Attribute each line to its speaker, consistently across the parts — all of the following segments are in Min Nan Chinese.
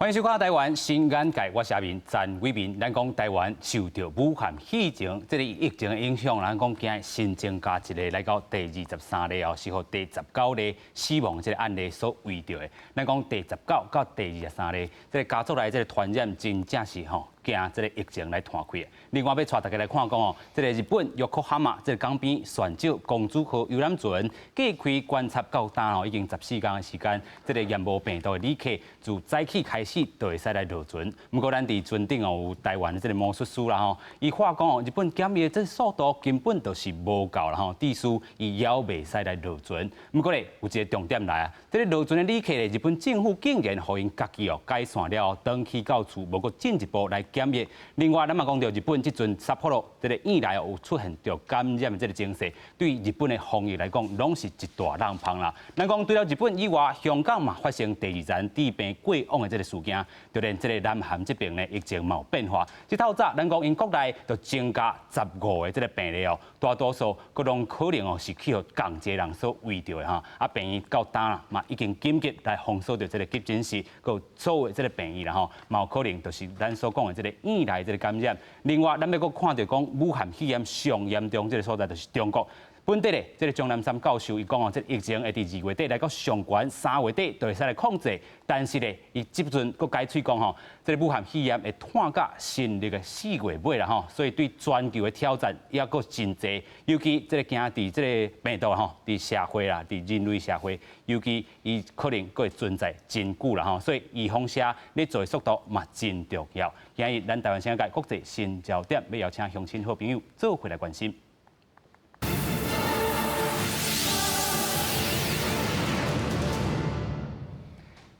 Speaker 1: 歡迎收看《台灣新眼界》，我是阿明陳偉民。咱講台灣受著武漢肺炎這个疫情的影響，咱講今日新增加一例來到第23例哦，是予第19例死亡這个案例所遺著的。咱講第19到第23例，這个家族內這个傳染真正是吼驚這个疫情來湠開的。另外欲帶大家來看講哦，這个日本約克哈馬這个港邊船隻公主號遊覽船隔開觀察到今哦，已經14工的時間，這个驗無病毒的旅客自早起開始就會使來落船。毋過咱佇船頂哦有台灣的這个魔術師啦吼，伊話講哦，日本檢疫的這速度根本就是無夠啦吼，致使伊猶袂使來落船。毋過咧有一個重點來啊，這个落船的旅客咧，日本政府竟然予𪜶家己哦解散了後，轉去到厝，無閣進一步來檢疫。另外，咱嘛講著日本這陣札幌這个院內有出現著感染的這个情勢，對日本的防疫來講，攏是一大浪芳啦。咱講除了日本以外，香港嘛發生第二層致病過往的這个事件，就連這个南韓這邊呢疫情嘛有變化。這透早咱講𪜶國內就增加15個這个病例哦，大多數閣攏可能哦是去予仝一个人所遺著的哈。啊，病院到今啦嘛已經緊急來封鎖著這个急診室，閣有所有這个病院啦吼，嘛有可能就是咱所講的這个院內這个感染。另外，咱欲閣看著講武漢肺炎上嚴重這个所在就是中國。本地咧，這个鍾南山教授伊講哦，這个疫情會佇2月底來到上懸，3月底就會使來控制。但是咧，伊這陣閣改喙講吼，這个武漢肺炎會湠到新曆的4月尾啦吼，所以對全球的挑戰猶閣真濟。尤其這个驚佇這个病毒吼，佇社會啦，佇人類社會，尤其伊可能閣會存在真久啦吼，所以預防射咧做的速度嘛真重要。今日咱台灣新眼界國際新焦點，欲邀請鄉親好朋友做伙來關心。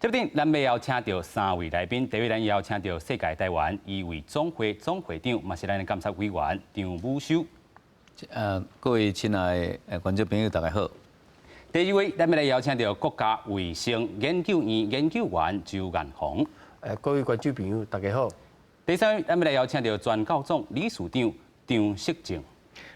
Speaker 1: 這陣咱欲邀請著三位來賓，第一位咱邀請著世界台灣醫衛總會總會長，嘛是咱的監察委員張武修。
Speaker 2: 各位親愛的觀眾朋友，大家好。
Speaker 1: 第二位，咱欲來邀請著國家衛生研究院研究員周彥宏。
Speaker 3: 各位觀眾朋友，大家好。
Speaker 1: 第三位，咱欲來邀請著全教總理事長張釋正。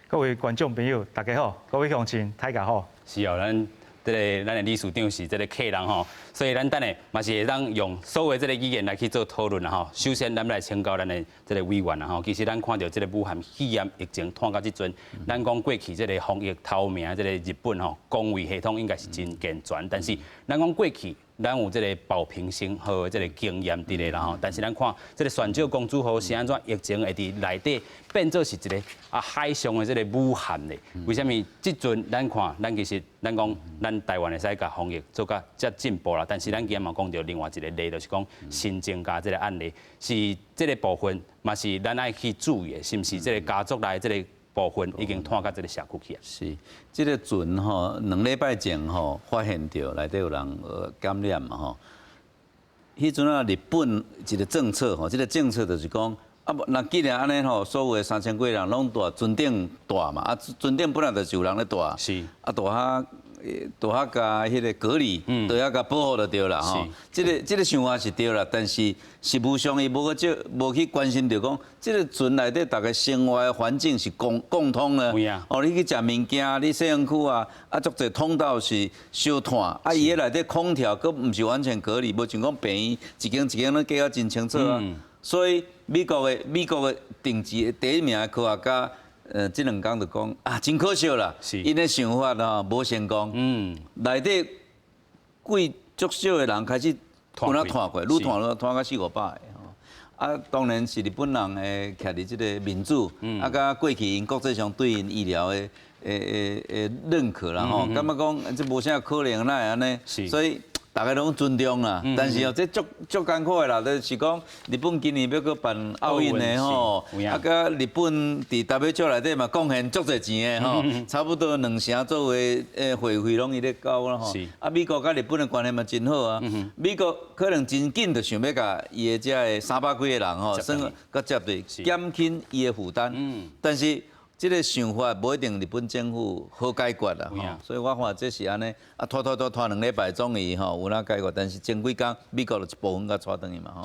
Speaker 4: 各位觀眾朋友，大家好；各位鄉親，大家好。
Speaker 1: 是哦，咱這个咱的理事長是這个客人吼，所以咱等下嘛是會當用所有這个語言來去做討論啦吼。首先，咱來請教咱的這个委員啦吼。其實咱看著這个武漢肺炎疫情湠到這陣，咱講過去這个防疫頭名這个日本吼，公衛系統應該是真健全，但是咱講過去。咱有這个保平生號的這个經驗佇咧啦吼，但是咱看這个船隻公主號是按怎疫情會佇內底變做是一个啊海上的這个武漢咧？為啥物這陣咱看，咱其實咱講咱台灣會使共防疫做甲遮進步啦，但是咱今日嘛講著另外一个例，就是講新增加這个案例，是這个部分嘛是咱愛去注意的，是毋是？這个家族內這个部分已經湠到這个社區去啊。
Speaker 2: 是，這个船吼，2禮拜前吼發現著內底有人感染嘛吼。彼陣啊，日本一个政策吼，這个政策就是講，啊無，若既然按呢吼，所有的3000幾人攏蹛船頂蹛嘛，啊船頂本來就是有人咧蹛，啊蹛遐蹛遐共彼个隔離，蹛遐共保護就對啦吼。這个想法是對啦，但是實務上伊無去無去關心著講，這个船內底逐个生活的環境是共共通的。哦，你去食物件，你洗身軀啊，啊足濟通道是相湠，啊伊彼內底空調閣毋是完全隔離，無像講病院一間一間攏隔甲真清楚啊。所以美國的頂級第一名的科學家。這2工就講啊，真可惜啦，𪜶的想法吼無成功。內底幾足少的人開始有哪湠過，愈湠愈湠到四五百个吼。啊，當然是日本人的徛佇這个民主，啊，佮過去𪜶國際上對𪜶醫療的的認可啦吼，感覺講這無啥可能，哪會按呢？所以逐家攏尊重啦，但是哦，這足足艱苦的啦，就是講日本今年欲閣辦奧運的吼，啊，佮日本佇 WHO 內底嘛貢獻足濟錢的吼，差不多兩成左右的會費攏伊咧交啦吼。啊，美國佮日本的關係嘛真好啊，美國可能真緊就想欲共伊的這个300幾个人吼，算閣接對，減輕伊的負擔。但是這个想法無一定日本政府好解決啦，吼，所以我看這是按呢，啊拖拖拖拖2禮拜終於吼有哪解決，但是前幾工美國就一部分共帶轉去嘛，吼，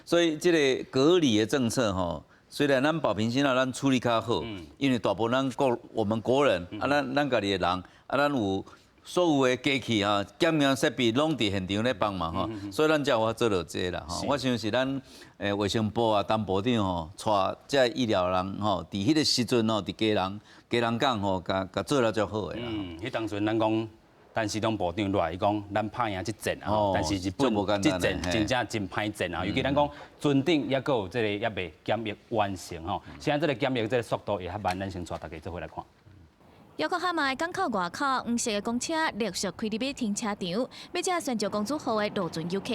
Speaker 2: 所以這个隔離的政策吼，雖然咱保平生啊，咱處理較好，因為大部分咱國我們國人啊，咱咱家己的人啊，咱有所有的機器啊、檢驗設備攏佇現場咧幫忙吼，所以咱才有法做落這啦吼。我想是咱衛生部啊、陳部長吼，帶這醫療人吼，佇彼個時陣吼，佇基隆港吼，共共做了足好的啦。
Speaker 1: 嗯，彼當陣咱講陳時中部長落來，伊講咱拍贏這戰啊，但是日本這戰真正真歹戰啊，尤其咱講船頂猶閣有這個猶未檢疫完成吼，現在這個檢疫這個速度會較慢，咱先帶大家做伙來看。
Speaker 5: 猶閣哈馬港口外口，黃色的公車陸續開入去停車場，欲接璇石公主號的落船遊客。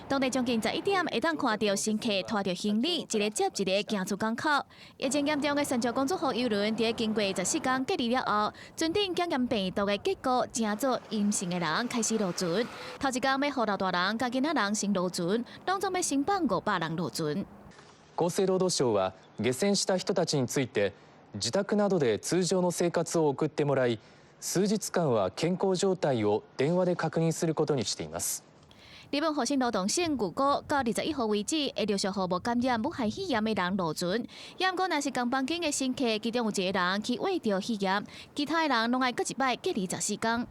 Speaker 5: 當地將近11點，會當看著乘客拖著行李，一个接一个行出港口。疫情嚴重的璇石公主號郵輪，佇經過14工隔離了後，船頂檢驗病毒的結果，成做陰性的人開始落船。頭一工欲予老大人佮囡仔人先落船，攏總欲先放500人落船。
Speaker 6: 厚生労働省は下船した人たちについて、自宅などで通常の生活を送ってもらい、数日間は健康状態を電話で確認することにしています。
Speaker 5: 日本厚生勞動省預估到21號為止，會陸續予無感染武漢肺炎的人落船。猶毋過，若是仝房間的乘客，其中有一個人去穢著肺炎，其他的人攏愛閣一擺隔離14工。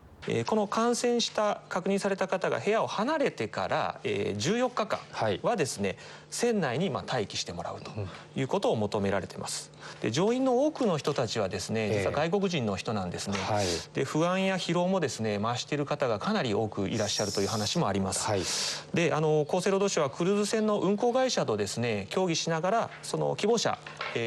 Speaker 7: この感染した確認された方が部屋を離れてから14日間はですね、船内に待機してもらうということを求められています。で、乗員の多くの人たちはですね、実は外国人の人なんですね。で、不安や疲労もですね、増している方がかなり多くいらっしゃるという話もあります。で、厚生労働省はクルーズ船の運航会社とですね、協議しながらその希望者、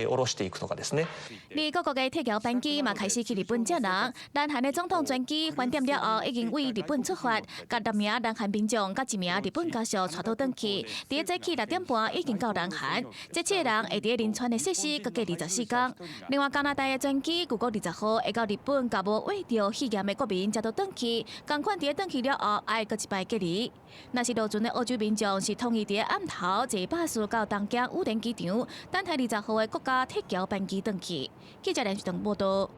Speaker 7: 降ろしていくとかですね。
Speaker 5: 而各國的撤僑班機嘛開始去日本接人，南韓的總統專機返點了後，已經對日本出發，共六名南韓民眾佮一名日本家屬帶倒轉去。佇早起6點半已經到南韓，這七個人會佇仁川的設施閣隔離14工。另外，加拿大的專機預估20號會到日本，共無穢著肺炎的國民接倒轉去，仝款佇轉去了後，愛閣一擺隔離。若是落船的澳洲民眾是統一佇暗頭坐巴士到東京羽田機場，等待20號的國家撤僑班機轉去。記者連續報道。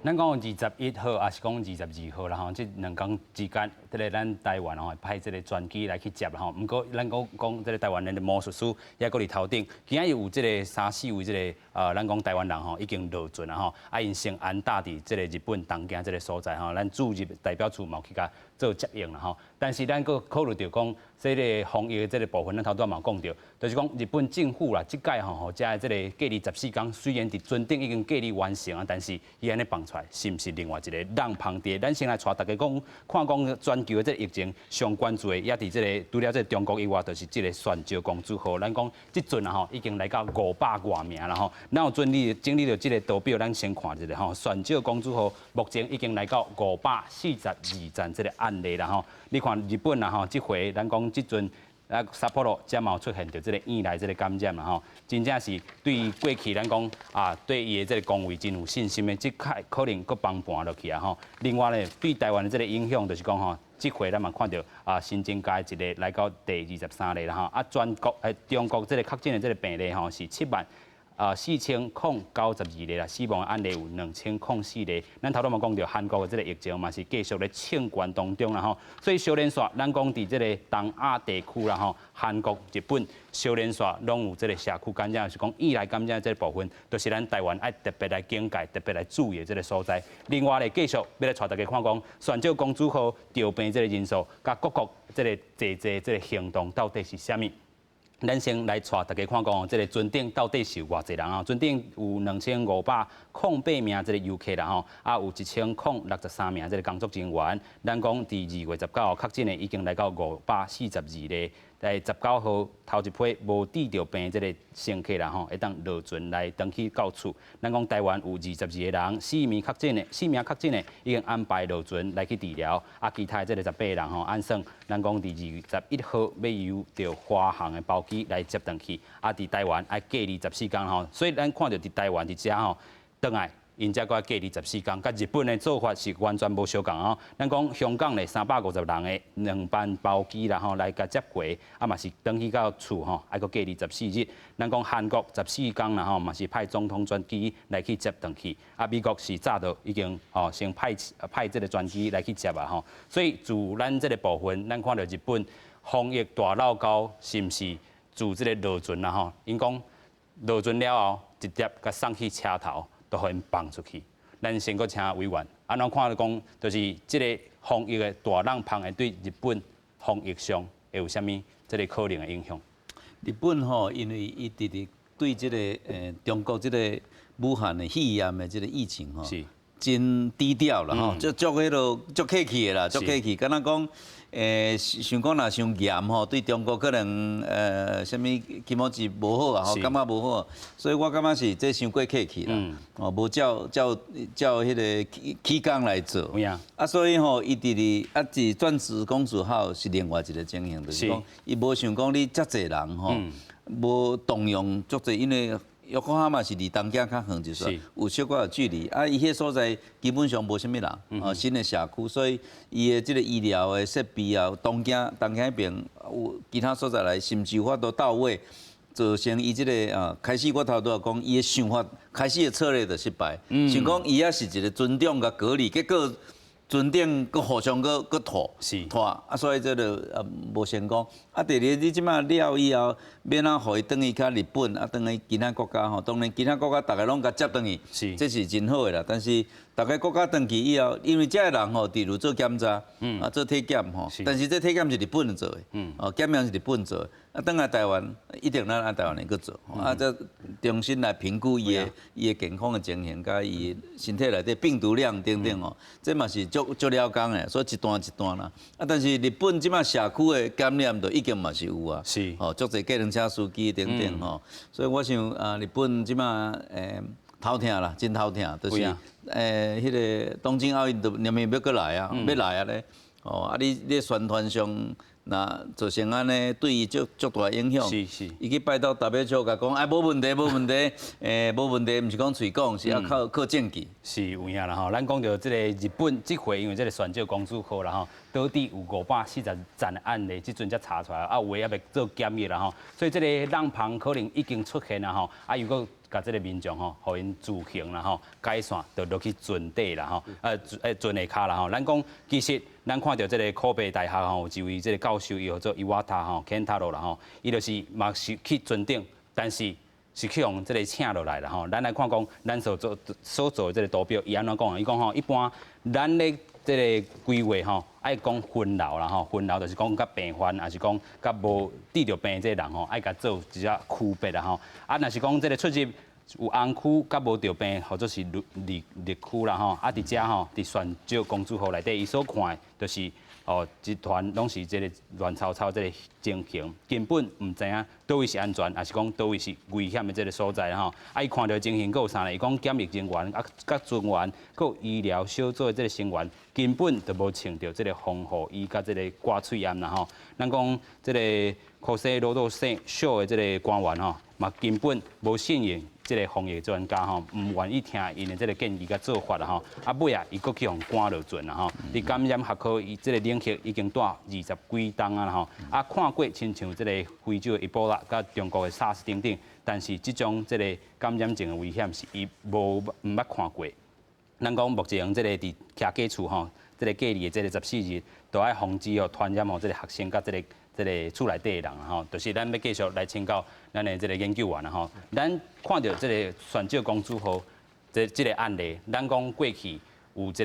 Speaker 1: 咱講21號，抑是講22號啦吼，這兩工之間，這个咱台灣吼派這个專機來去接吼。毋過咱講講這个台灣的魔術師猶閣佇頭頂，今仔日有這个三四位這个咱講台灣人吼已經落船啦吼，啊𪜶先安搭佇這个日本東京這个所在吼，咱駐日代表處嘛有去共做接應啦吼。但是咱閣考慮著講，這个防疫的這个部分，咱頭拄仔嘛有講著，就是講日本政府啦，這擺吼予遮的這个隔離14工，雖然佇船頂已經隔離完成啊，但是伊按呢放出來，是毋是另外一个漏縫佇？咱先來帶大家講，看講全球的這个疫情上關注的，也佇這个除了這个中國以外，就是這个璇石公主號。咱講這陣啊吼，已經來到500外名啦吼。咱有整理整理著這个圖表，咱先看一下吼。璇石公主號目前已經來到542例這个案例啦吼。你看日本啊吼，這回咱講這陣啊，札幌才嘛有出現著這个院內這个感染啦吼，真正是對過去咱講啊，對伊的這个公衛真有信心的，這擺可能閣崩盤落去啊吼。另外咧，對台灣的這个影響就是講吼，這回咱嘛看著啊，新增加一个來到第23例啦吼。啊，全國中國這个確診的這个病例吼是7萬4092例啦，死亡的案例有2004例。咱頭拄嘛講著，韓國的這个疫情嘛是繼續咧衝懸當中啦吼。所以相連紲，咱講佇這个東亞地區啦吼，韓國、日本相連紲攏有這个社區感染，就是講院內感染這个部分，就是咱台灣愛特別來警戒、特別來注意的這个所在。另外咧，繼續欲來帶大家看講，璇石公主號著病這个人數，佮各國這个濟濟這个行動到底是啥物？咱先來帶大家看講，這个船頂到底是有偌濟人啊？船頂有2508名這个遊客啦吼，啊有1063名這个工作人員。咱講佇2月19號確診的已經來到542例。在19號頭一批無得著病這个乘客啦吼，會當落船來轉去到厝。咱講台灣有22個人，四名確診的已經安排落船來去治療。啊，其他的這个18個人吼，按算咱講佇21號欲由著華航的包機來接轉去。啊，佇台灣愛隔離十四工吼，所以咱看著佇台灣佇遮吼，轉來。𪜶才閣愛隔離十四工，佮日本的做法是完全無相仝哦。咱講香港咧350人的兩班包機啦吼來共接回，啊嘛是轉去到厝吼，愛閣隔離十四日。咱講韓國十四工啦吼，嘛是派總統專機來去接轉去。啊，美國是早就已經吼先派派這个專機來去接啊吼。所以自咱這个部分，咱看著日本防疫大漏溝，是毋是自這个落船啦吼？𪜶講落船了後，直接共送去車頭。都予𪜶放出去。咱先閣請委員，按怎看來講，就是這个防疫的大挵蜂會對日本防疫上會有啥物這个可能的影響？
Speaker 2: 日本吼，因為伊直直對這个中國這个武漢的肺炎的這个疫情吼，真低調啦吼，足足彼落足客氣的啦，足客氣，敢若講想講若傷嚴吼，對中國可能啥物気持ち無好啊，吼，感覺無好，所以我感覺是這傷過客氣啦，哦，無照照照彼个起工來做，啊，所以吼，伊佇咧啊，佇鑽石公主號是另外一个情形，就是講伊無想講你遮濟人吼，無動用足濟，因為約克哈馬是離東京較遠，就是有小可距離。啊，伊彼个所在基本上無啥物人，哦，新的社區，所以伊的這个醫療的設備啊，東京彼邊有其他所在來，是毋是有法度到位，造成伊這个啊，開始我頭拄仔講，伊的想法開始的策略就失敗，想講伊也是一个船長共隔離，結果船頂閣互相閣閣拖拖，啊，所以這个無成功。啊，第二，你這擺了以後，欲按怎予伊轉去較日本，啊，轉去其他國家吼，當然其他國家逐个攏共接轉去，這是真好的啦。但是逐个國家轉去以後，因為這个人吼，佇有做檢查，啊，做體檢吼，但是這體檢是日本做的，哦，檢驗是日本做的，啊，轉來台灣一定咱按台灣人去做，啊，再重新來評估伊的健康的情形，佮伊身體內底病毒量等等吼，這嘛是足足了工的，所以一段一段啦。啊，但是日本這擺社區的感染就已經嘛是有啊，吼，足濟計程車司機等等吼，所以我想啊，日本這擺頭痛啦，真頭痛，就是彼个東京奧運都明明欲閣來啊，欲來啊咧，哦，啊你宣傳上若造成按呢，對伊足足大影響。伊去拜託 WHO 共講，哎，無問題，無問題，無問題，毋是講喙講，是要靠靠證據。
Speaker 1: 是有影啦吼，咱講著這个日本這回因為這个船隻公主號啦吼，導致有540站的案例，這陣才查出來，啊，有的猶未做檢疫啦吼，所以這个挵蜂可能已經出現啦吼，啊，如果共這个民眾吼，予𪜶自行啦吼，解散就落去船底啦吼，船下跤啦吼。咱講其實咱看著這个可悲大學吼，有一位這个教授，伊號做伊瓦塔吼，肯塔羅啦吼，伊就是嘛是去船頂，但是是去予這个請落來啦吼。咱來看講，咱所做的這个圖表，伊按怎講啊？伊講吼，一般咱咧這个規劃吼，愛講分流啦吼，分流就是講佮病患，抑是講佮無得著病這个人吼，愛共做一隻區別啦吼。啊，若是講這个出入有紅區佮無著病，或者是綠區啦吼。啊，佇遮吼，佇船隻公主號內底，伊所看的就是哦，一團攏是這个亂糟糟這个情形，根本毋知影佗位是安全，抑是講佗位是危險的這个所在吼。啊，伊看著情形閣有啥呢？伊講檢疫人員啊，佮船員，閣有醫療小組的這个成員，根本就無穿著這个防護衣佮這个掛喙罨啦吼。咱講這个厚生勞動省省的這个官員吼，嘛根本無信任這个防疫專家吼，毋願意聽𪜶的這个建議佮做法啦吼。啊，尾啊，伊閣去予趕落船啦吼。佇感染學科，伊這个領域已經蹛20幾冬啊啦吼。啊，看過親像這个非洲的伊波拉佮中國的薩斯等等，但是這種這个感染症的危險是伊無毋捌看過。咱講目前這个佇徛家厝吼，這个隔離的這个14日，都愛防止哦傳染予這个學生佮這个厝內底的人吼，就是咱欲繼續來請教咱的這个研究員啦吼。咱看著這个船隻公主號這个案例，咱講過去有這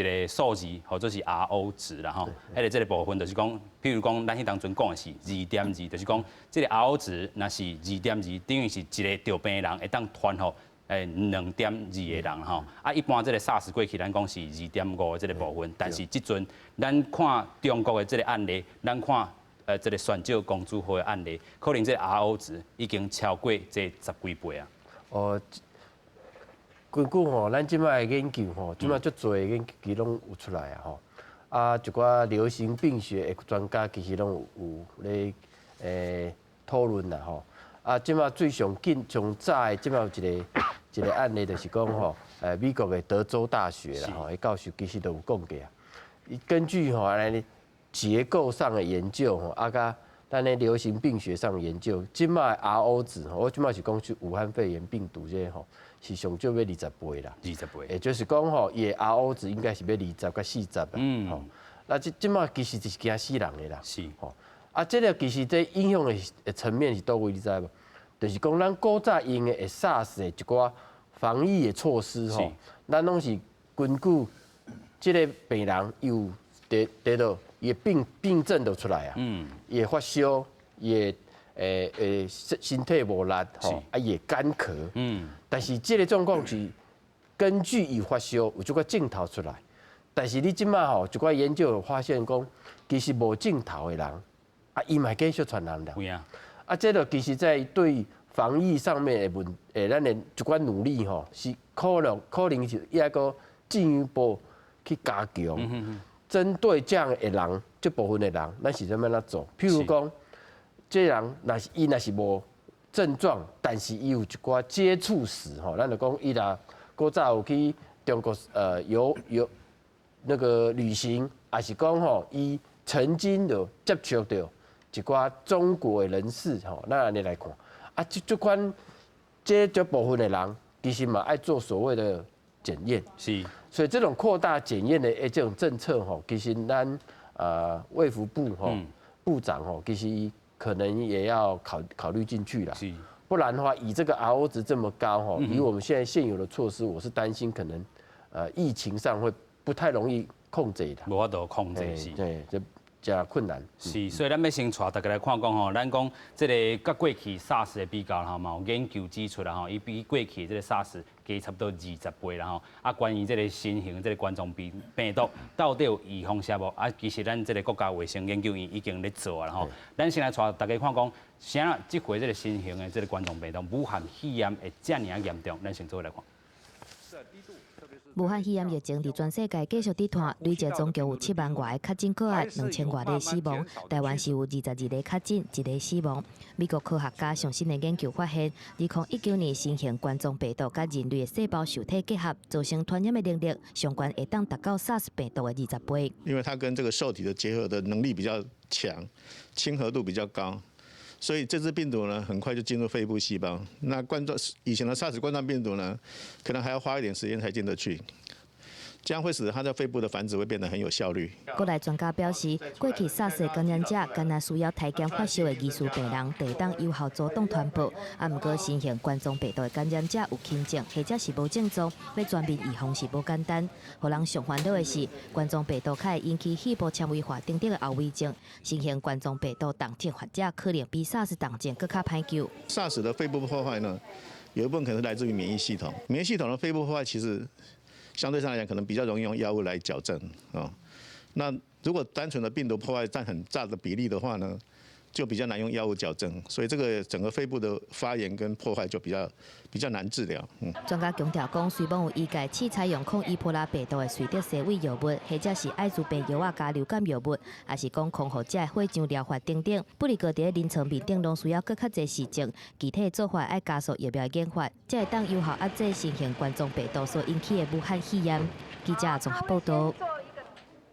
Speaker 1: 个數字或者是 RO 值啦吼，彼个這个部分就是講，譬如講咱彼當陣講的是2.2，就是講這个 RO 值若是2.2，等於是一个著病的人會當傳予2.2个人吼。啊，一般這个 SARS 過去咱講是2.5的這个部分，但是這陣咱看中國的這个案例，咱看這个船隻公主號的案例，可能這个 RO 值已經超過這十幾倍啊。
Speaker 3: 哦，根據吼，咱這擺的研究吼，這擺足濟的研究其實攏有出來啊吼。啊，一寡流行病學的專家其實攏有咧討論啦吼。啊，這擺最上緊上早的這擺有一個案例，就是講吼，美國的德州大學啦吼，彼教授其實都有講過啊。伊根據吼按呢結構上的研究吼，啊佮咱咧流行病學上的研究，這擺 RO 值吼，我這擺是講是武漢肺炎病毒這个吼，是上少欲20倍啦。
Speaker 1: 20倍。
Speaker 3: 也就是講吼，伊的 RO 值應該是欲20到40啦。吼，那這擺其實就是驚死人的啦。吼，啊，這个其實這影響的層面是佗位你知無？就是講咱古早用的會 SARS 的一寡防疫的措施吼，咱攏是根據這个病人有得得到伊的病症就出來啊，伊會發燒，伊會身體無力吼，啊伊會乾咳，但是這个狀況是根據伊發燒有這個症頭出來，但是你這馬吼一寡研究發現講，其實無症頭的人，啊伊嘛繼續傳染的，啊這個其實在對防疫上面的問，咱的一寡努力吼，是可能是抑閣進一步去加強，針對這樣的人，這部分的人，咱是怎麼來做？譬如講，這人若是伊若是無症狀，但是伊有一寡接觸史吼，咱就講伊若古早有去中國有那個旅行，抑是講吼伊曾經就接觸著一寡中國的人士吼，咱按呢來看，啊，這款這部分的人，其實嘛愛做所謂的檢驗。所以這種擴大檢驗的這種政策吼，其實咱衛福部吼部長吼，其實可能也要考慮進去啦。不然的話，以這個 R 值這麼高吼，以我們現在現有的措施，我是擔心可能疫情上會不太容易控制的。
Speaker 1: 無法度控制是。
Speaker 3: 對，這誠困難。
Speaker 1: 是，所以咱欲先帶大家來看講吼，咱講這个佮過去 SARS 的比較吼，嘛有研究指出啦吼，伊比過去這个 SARS 加差不多20倍啦吼。啊，關於這个新型這个冠狀病毒到底有預防射無？啊，其實咱這个國家衛生研究院已經咧做啊啦吼。咱先來帶大家看講，啥這回這个新型的這个冠狀病毒武漢肺炎會遮爾仔嚴重？咱先做伙來看。
Speaker 8: 武漢肺炎疫情佇全世界繼續佇拖，累計總共有7萬外个確診個案，2000外例死亡。台灣是有22個確診，一個死亡。美國科學家上新的研究發現，2019年新型冠狀病毒佮人類的細胞受體結合，造成傳染的能力上懸會當達到 SARS 病毒的20倍。
Speaker 9: 因為它跟這個受體的結合的能力比較強，親和度比較高。所以這支病毒呢，很快就進入肺部細胞。那冠狀以前的 SARS 冠狀病毒呢，可能還要花一點時間才進得去。這樣會使得它在肺部的繁殖會變得很有效率。
Speaker 8: 國內專家表示，過去 SARS 的感染者，敢若需要體檢發燒的疑似病人，就會當有效阻擋傳播。啊，毋過新型冠狀病毒的感染者有輕症或者是無症狀，欲全面預防是無簡單。予人上煩惱的是，冠狀病毒較會引起肺部纖維化等等的後遺症。新型冠狀病毒重症患者可能比 SARS 重症閣較歹救。
Speaker 9: SARS 的肺部破壞呢，有一部分可能來自於免疫系統。免疫系統的肺部破壞其實相對上來講，可能比較容易用藥物來矯正哦。那如果單純的病毒破壞佔很大的比例的話呢，就比較難用藥物矯正，所以這個整個肺部的發炎跟破壞就比較難治療。
Speaker 8: 專家強調講，雖罔有醫界試採用抗伊波拉病毒的瑞德西韋藥物，或者是愛滋病藥仔加流感藥物，抑是講康復者的血漿療法等等，不過佇咧臨床面頂攏需要閣較濟實證，具體做法愛加速疫苗研發，才會當有效遏制新型冠狀病毒所引起的武漢肺炎。記者綜合報道。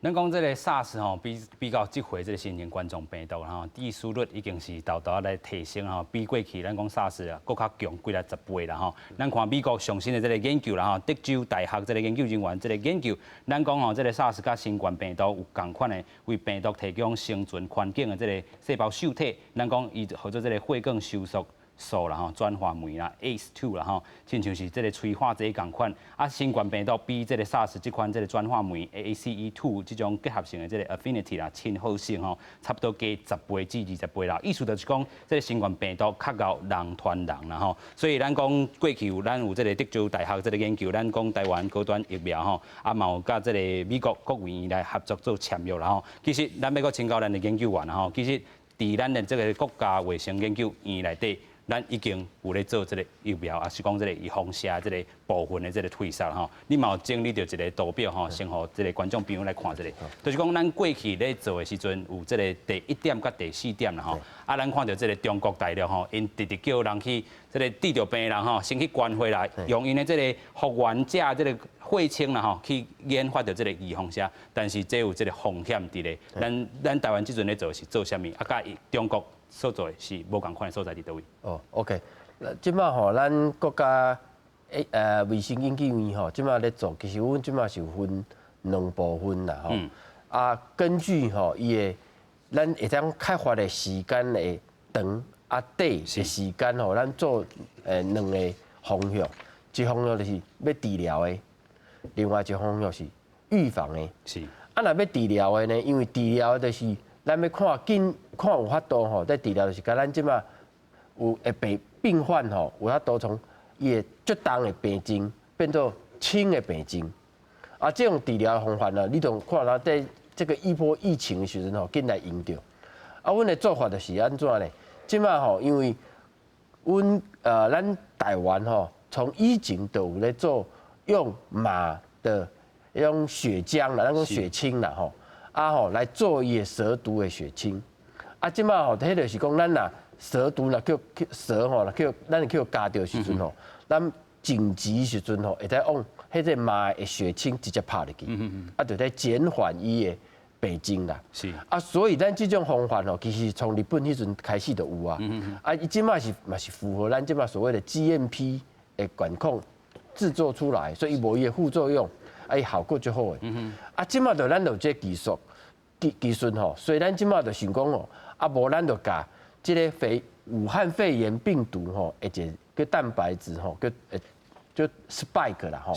Speaker 1: 咱講這个 SARS 吼，比較這回這个新型冠狀病毒吼，致死率已經是沓沓來提升吼，比過去咱講 SARS 啊，閣較強幾若十倍啦吼。咱看美國上新的這个研究啦吼，德州大學這个研究人員這个研究，咱講吼，這个 SARS 佮新冠病毒有仝款的為病毒提供生存環境的這个細胞受體，咱講伊號做這个血管收縮素啦吼，轉化酶啦，ACE2 啦吼，親像是這个催化劑仝款。啊，新冠病毒比這个 SARS 這款這个轉化酶 ACE2 這種結合性的這个 affinity 啦，親和性吼，差不多加10倍至20倍啦。意思就是講，這个新冠病毒較𠢕人傳人啦吼。所以咱講過去有咱有這个德州大學這个研究，咱講台灣高端疫苗吼，啊嘛有佮這个美國國衛院來合作做簽約啦吼。其實咱欲閣請教咱的研究員啦吼，其實佇咱的這个國家衛生研究院內底，咱已經有咧做這个疫苗，抑是講這个預防射這个部分的這个推測吼。你嘛有整理著一个圖表吼，先予這个觀眾朋友來看一下。就是講咱過去咧做的時陣，有這个第一點佮第四點啦吼。啊，咱看著這个中國大陸吼，𪜶直直叫人去這个得著病的人吼，先去關懷啦，用𪜶的這个復原者這个血清啦吼，去研發著這个預防射，但是這有這个風險佇咧。咱台灣這陣咧做是做啥物？啊，佮中國所做的是無仝款的所在佇佗位？
Speaker 3: 哦，OK，這馬吼，咱國家衛生研究院吼，這馬咧做，其實阮這馬是有分兩部分啦吼。啊，根據吼伊的，咱會當開發的時間的長啊短的時間吼，咱做兩个方向。一方向就是欲治療的，另外一方向是預防的。啊，若欲治療的呢？因為治療的就是咱欲看緊，看有法度吼，在治療就是共咱這馬有的病患吼，有法度從伊的足重的病症變做輕的病症。啊，這種治療的方法呢，你就看到在這個一波疫情的時陣吼，緊來用著。啊，阮的做法就是按怎呢？這馬吼，因為阮咱台灣吼，從以前就有咧做用馬的彼種血漿啦，咱講血清啦吼，啊吼來做伊的蛇毒的血清。啊，這馬吼，彼就是講咱若蛇毒若叫蛇吼，若叫咱去予咬著時陣吼，咱緊急時陣吼，會使用彼個馬的血清直接拍入去，啊，就咧減緩伊的病症啦。啊，所以咱這種方法吼，其實從日本彼陣開始就有啊。啊，伊這馬是嘛是符合咱這馬所謂的 GMP 的管控製作出來，所以伊無伊的副作用，啊，伊效果足好的。啊，這馬就咱就有這個技術吼，所以咱這馬就想講吼，啊，無咱就共這个武漢肺炎病毒吼，一個叫蛋白質吼，叫就 spike 啦吼。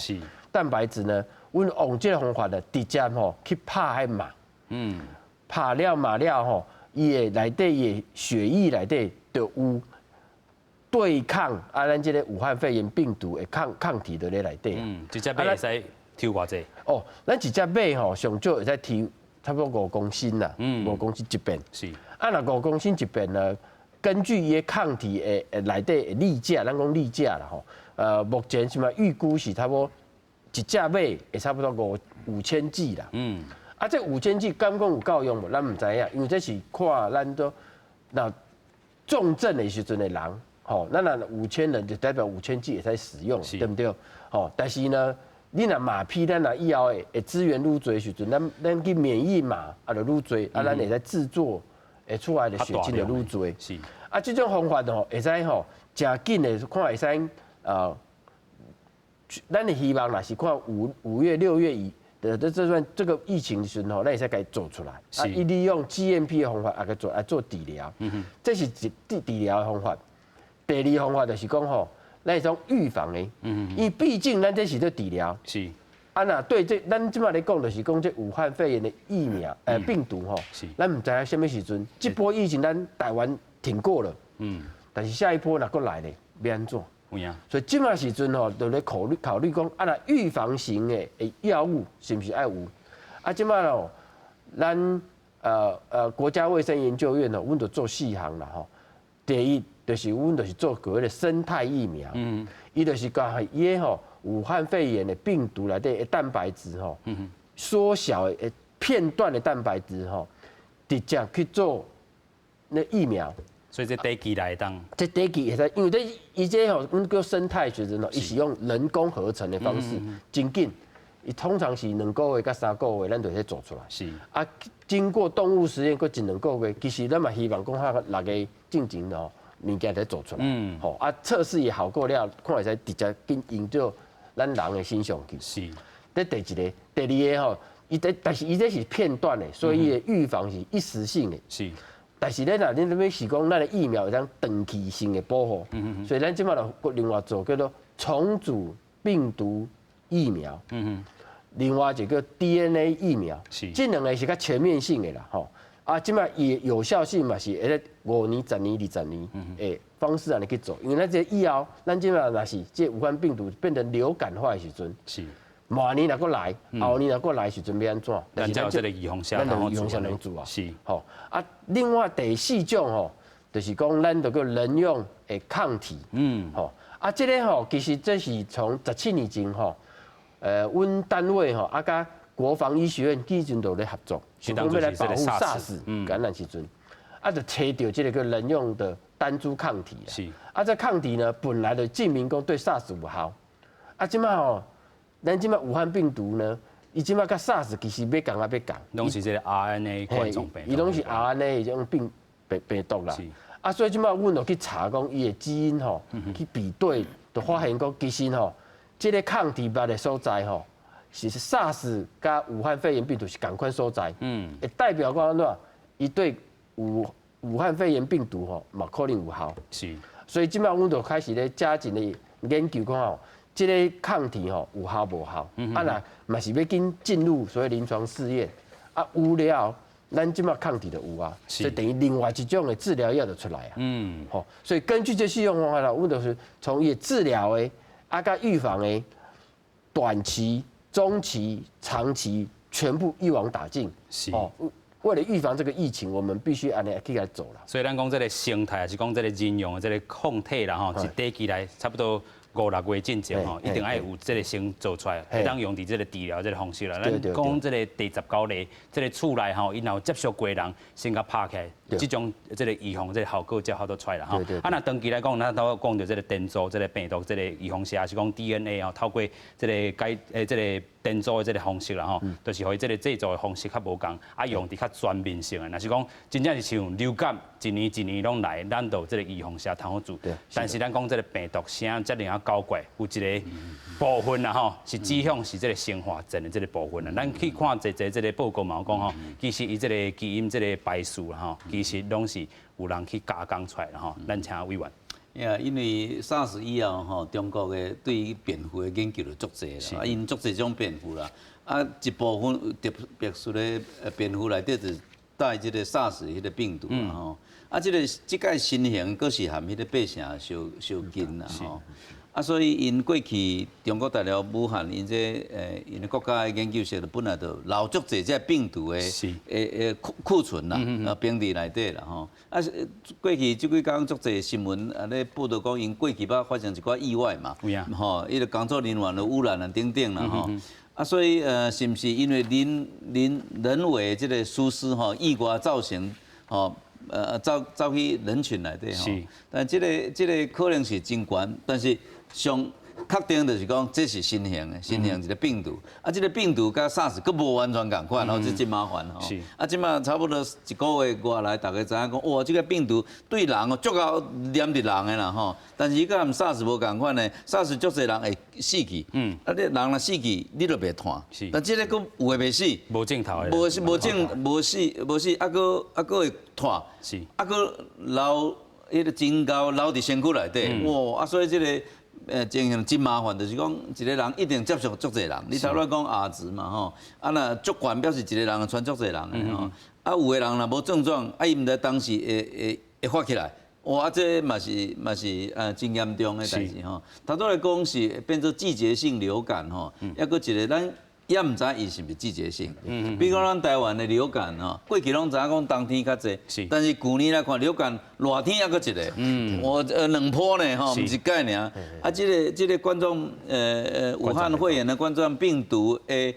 Speaker 3: 蛋白質呢，阮用這個方法呢，直接吼去拍彼馬。拍了馬了吼，伊的內底伊的血液內底就有對抗啊，咱這个武漢肺炎病毒的抗體佇咧內底。
Speaker 1: 嗯，一隻馬會使抽偌濟？
Speaker 3: 哦，咱一隻馬吼，上少會使抽差不多5公升啦，五公升一遍。啊，若五公升一遍呢，根據伊的抗體的內底的粒價，咱講粒價啦吼，目前是嘛預估是差不多一隻馬會差不多5000劑啦。啊，這五千劑敢講有夠用無？咱毋知影，因為這是看咱都若重症的時陣的人，吼，咱若5000人就代表五千劑會使使用，對毋對？吼，但是呢，你若馬匹，咱若以後會資源愈濟時陣，咱去免疫馬啊，就愈濟，啊，咱會使製作會出來的血清就愈濟。啊，這種方法吼，會使吼，誠緊的看會使咱的希望啦是看5月6月以的這段這個疫情時陣吼，咱會使共伊做出來。啊，伊利用 GMP 的方法啊，去做來做治療。這是一治療的方法。第二方法就是講吼，咱是種預防的。因為畢竟咱這是咧治療。啊，若對這咱這馬咧講，就是講這武漢肺炎的疫苗，病毒吼，咱毋知影啥物時陣，這波疫情咱台灣挺過了。但是下一波若閣來咧，欲按怎？
Speaker 1: 有影。
Speaker 3: 所以這馬時陣吼，就咧考慮考慮講，啊，若預防型的藥物是毋是愛有？啊，這馬哦，咱國家衛生研究院哦，阮就做四項啦吼。第一，就是阮就是做所謂的胜肽疫苗。伊就是共伊吼武漢肺炎的病毒內底的蛋白質吼，縮小的片段的蛋白質吼，直接去做那疫苗。
Speaker 1: 所以這短期來當，
Speaker 3: 這短期會使，因為這伊這吼，阮叫胜肽時陣吼，伊是用人工合成的方式，真緊。伊通常是2個月佮3個月，咱就會使做出來。啊，經過動物實驗，閣一兩個月，其實咱嘛希望講較6個月進前吼，物件會做出來。吼啊，測試伊效果了，看會使直接緊用到咱人的身上去。這第一个，第二个吼，伊這但是伊這是片段的，所以伊的預防是一時性的。但是咧，若恁欲是講，咱的疫苗會當長期性的保護，所以咱這馬就另外做叫做重組病毒疫苗。另外一個 DNA 疫苗。這兩个是較全面性的啦，吼。啊，這馬伊有效性嘛是會咧5年、10年、20年的方式按呢去做，因為咱這以後，咱這馬若是這武漢病毒變成流感化的時陣，明年若閣來，後年若閣來時陣欲按怎？
Speaker 1: 咱才有這个預防線，
Speaker 3: 咱就預防線能做啊。吼啊，另外第四種吼，就是講咱就叫人用的抗體。吼啊，這个吼其實這是從17年前吼，阮單位吼啊，佮國防醫學院以前就咧合作，想講欲來保護 SARS 感染時陣，啊，就揣著這个叫人用的單株抗體啦。啊，這抗體呢，本來就證明講對 SARS 有效。啊，這馬吼，咱這馬武漢病毒呢，伊這馬佮 SARS 其實欲仝啊欲仝。
Speaker 1: 攏是這个 RNA 冠狀病毒。
Speaker 3: 伊攏是 RNA 這種病毒啦。啊，所以這馬阮就去查講伊的基因吼，去比對，就發現講其實吼，這个抗體捌的所在吼，是 SARS 佮武漢肺炎病毒是仝款所在。會代表講按怎？伊對武漢肺炎病毒吼嘛可能有效。所以這馬阮就開始咧加緊的研究講吼，這个抗體吼有效無效？啊若嘛是欲緊進入所謂臨床試驗，啊有了後，咱這馬抗體就有啊，所以等於另外一種的治療藥就出來啊。吼，所以根據這四種方法啦，阮就是從伊治療的啊，佮預防的短期、中期、長期全部一網打盡。哦，為了預防這個疫情，我們必須按呢去來做啦。
Speaker 1: 所以咱講這个生態，抑是講這个人用的這个抗體啦吼，一短期來差不多五六月進前吼，一定愛有這个先做出來，會當用佇這个治療這个方式啦。咱講這个第19例，這个厝內吼，𪜶若有接觸過人，先共拍起來，這種這个預防這个效果才較多出來啦吼。啊，若長期來講，咱頭講著這个電阻這个病毒這个預防射，抑是講 DNA 吼，透過這个改這个電阻的這个方式啦吼，就是予伊這个製造的方式較無仝，啊用佇較全面性的。若是講真正是像流感，一年一年攏來，咱就有這个預防射通好做。但是咱講這个病毒啥遮爾仔狡怪，有一个部分啦吼，是指向是這个生化戰的這个部分啦。咱去看濟濟這个報告嘛，有講吼，其實伊這个基因這个排序啦吼，其實攏是有人去加工出來啦吼。咱請委員。
Speaker 2: 呀，因為 SARS 以後吼，中國的對於蝙蝠的研究就足濟啦，啊，𪜶足濟種蝙蝠啦，啊，一部分特別殊的蝙蝠內底就帶這个 SARS 彼个病毒啦吼，啊，這个這擺新型閣是和彼个爬蟳相相近啦吼，啊，所以𪜶過去中國大陸武漢𪜶這𪜶的國家的研究室就本來就留足濟這病毒的庫存啦，啊，冰佇內底啦吼，啊，過去這幾工足濟新聞啊咧報道講，𪜶過去捌發生一寡意外嘛，吼，彼个工作人員的污染啊等等啦吼。啊，所以是毋是因為人為這个疏失吼，意外造成吼，走去人群內底吼？但這个這个可能是真懸，但是上確定就是講，這是新型的新型一个病毒。啊，這个病毒佮 SARS 閣無完全仝款吼，這真麻煩吼。啊，這馬差不多一個月外來，大家知影講，哇，這个病毒對人哦，足𠢕黏佇人的啦吼。但是伊佮 SARS 無仝款呢，SARS 足濟人會死去。啊，你人若死去，你就袂湠。但這个閣有的袂死。
Speaker 1: 無症頭的。
Speaker 2: 無無症無死無死，啊閣啊閣會湠。啊閣留彼个真𠢕留佇身軀內底。哇！啊，所以這个情形真麻煩，就是講一个人一定接觸足濟人。你頭拄仔講R值嘛吼，啊若足懸表示一个人傳足濟人的吼。啊有的人若無症狀，啊伊毋知當時會發起來，哇！啊這嘛是真嚴重的代誌吼。頭拄來講是變做季節性流感吼，抑閣一個咱也毋知伊是毋是季節性。比如講咱台灣的流感吼，過去攏知影講冬天較濟，但是舊年來看流感熱天抑閣一个，我兩波呢吼，毋是一擺爾。啊，這个冠狀武漢肺炎的冠狀病毒會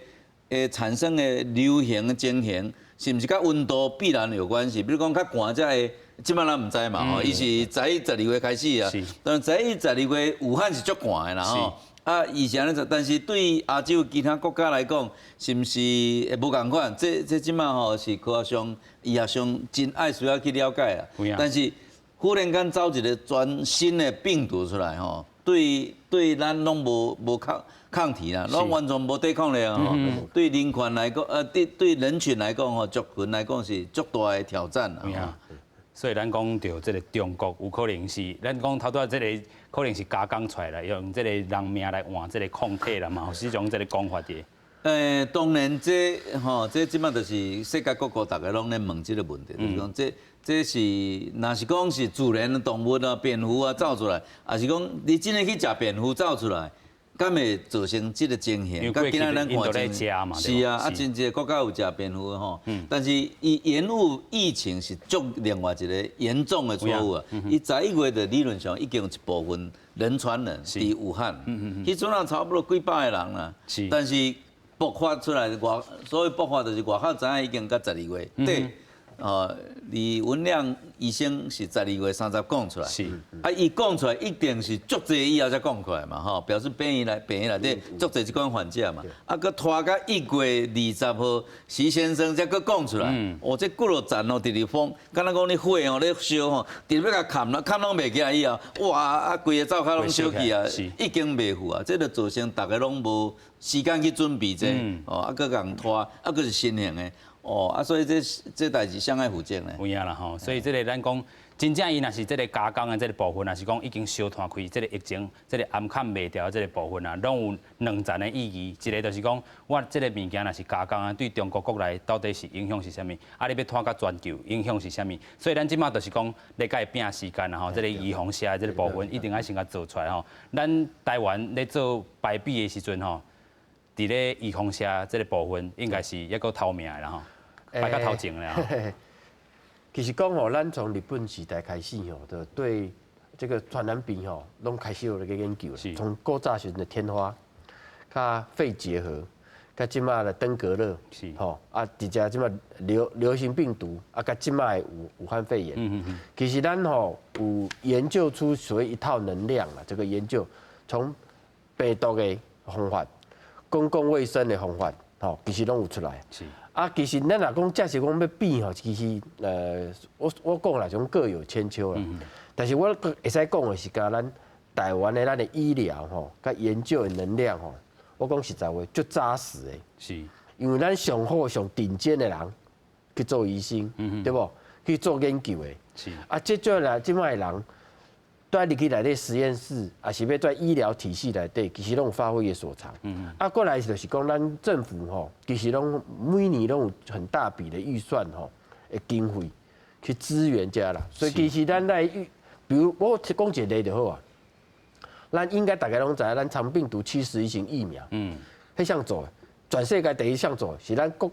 Speaker 2: 產生的流行的情形，是毋是佮溫度必然有關係？比如講較寒才會，這擺咱毋知嘛吼。伊是11、12月開始啊，但11、12月武漢是足寒的啦吼。啊，以前咧，但是對亞洲其他國家來講，是毋是會無仝款？這這擺吼是科學上、醫學上真愛需要去了解啊。但是忽然間走一個全新的病毒出來吼，對咱攏無抗體啦，攏完全無抵抗力吼。對人群來講，對人群來講吼，族群來講是足大的挑戰啦。
Speaker 1: 所以咱講著這个中國有可能是，咱講頭拄仔這个可能是加工出來，用這个人命來換這个抗體啦嘛，有這種這个講法的。
Speaker 2: 當然這吼，這這擺就是世界各國逐家攏咧問這个問題，就是講這是，若是講是自然的動物啊、蝙蝠啊走出來，抑是講你真的去食蝙蝠走出來，敢會造成這个情形？佮今仔咱看真是啊，啊，真濟國家有食蝙蝠的吼，但是伊延誤疫情是足另外一个嚴重的錯誤啊。伊11月的理論上已經有一部分人傳人佇武漢，彼陣啊差不多幾百個人啦，但是爆發出來外，所謂爆發就是外口知影已經到十二月底。哦，李文亮醫生是12月30講出來，啊，伊講出來一定是足濟以後才講出來嘛，吼，表示病院內底足濟這款患者嘛，啊，閣拖到1月20號，徐先生才閣講出來，哦，這幾落層哦，直直封，敢若講你火哦咧燒吼，直直欲共崁啦，崁攏袂起來以後，哇，啊，規个灶跤攏燒去啊，已經袂赴啊，這就造成逐家攏無時間去準備這個，哦，啊，閣共拖，啊，閣是新型的。哦，啊，所以這代誌誰愛負責呢？
Speaker 1: 有影啦吼，所以這个咱講，真正伊若是這个加工的這个部分，若是講已經燒炭開，這个疫情，這个掩蓋袂牢這个部分啊，攏有兩層的意義。一个就是講，我這个物件若是加工啊，對中國國內到底是影響是啥物？啊，你欲拖到全球，影響是啥物？所以咱這馬就是講，咧共伊拚時間啦吼，這个預防射的這个部分一定愛先共做出來吼。咱台灣咧做排比的時陣吼，佇咧預防射這个部分，應該是猶閣頭名的啦吼，排較頭前的吼。
Speaker 3: 其實講吼，咱從日本時代開始吼，就對這個傳染病吼，攏開始有咧研究。從古早時陣的天花、佮肺結核、佮這馬的登革熱，吼啊，直接這馬流行病毒啊，佮這馬的武漢肺炎。其實咱吼有研究出所謂一套能量啦，這個研究從病毒的方法、公共衛生的方法，吼，其實攏有出來。啊，其實咱若講這是講欲比吼，其實我講啦，種各有千秋啦。但是我會使講的是，共咱台灣的咱的醫療吼，佮研究的能量吼，我講實在話，足紮實的。因為咱上好上頂尖的人去做醫生，對無？去做研究的。啊，這種來這擺的人，蹛入去內底實驗室，抑是欲蹛醫療體系內底，其實攏有發揮伊的所長。啊，過來就是講，咱政府吼，其實攏每年攏有很大筆的預算吼，的經費去支援這啦。所以其實咱來，比如我講一個例就好啊。咱應該大家攏知影，咱腸病毒71型疫苗，彼項做的，全世界第一項做的，是咱國，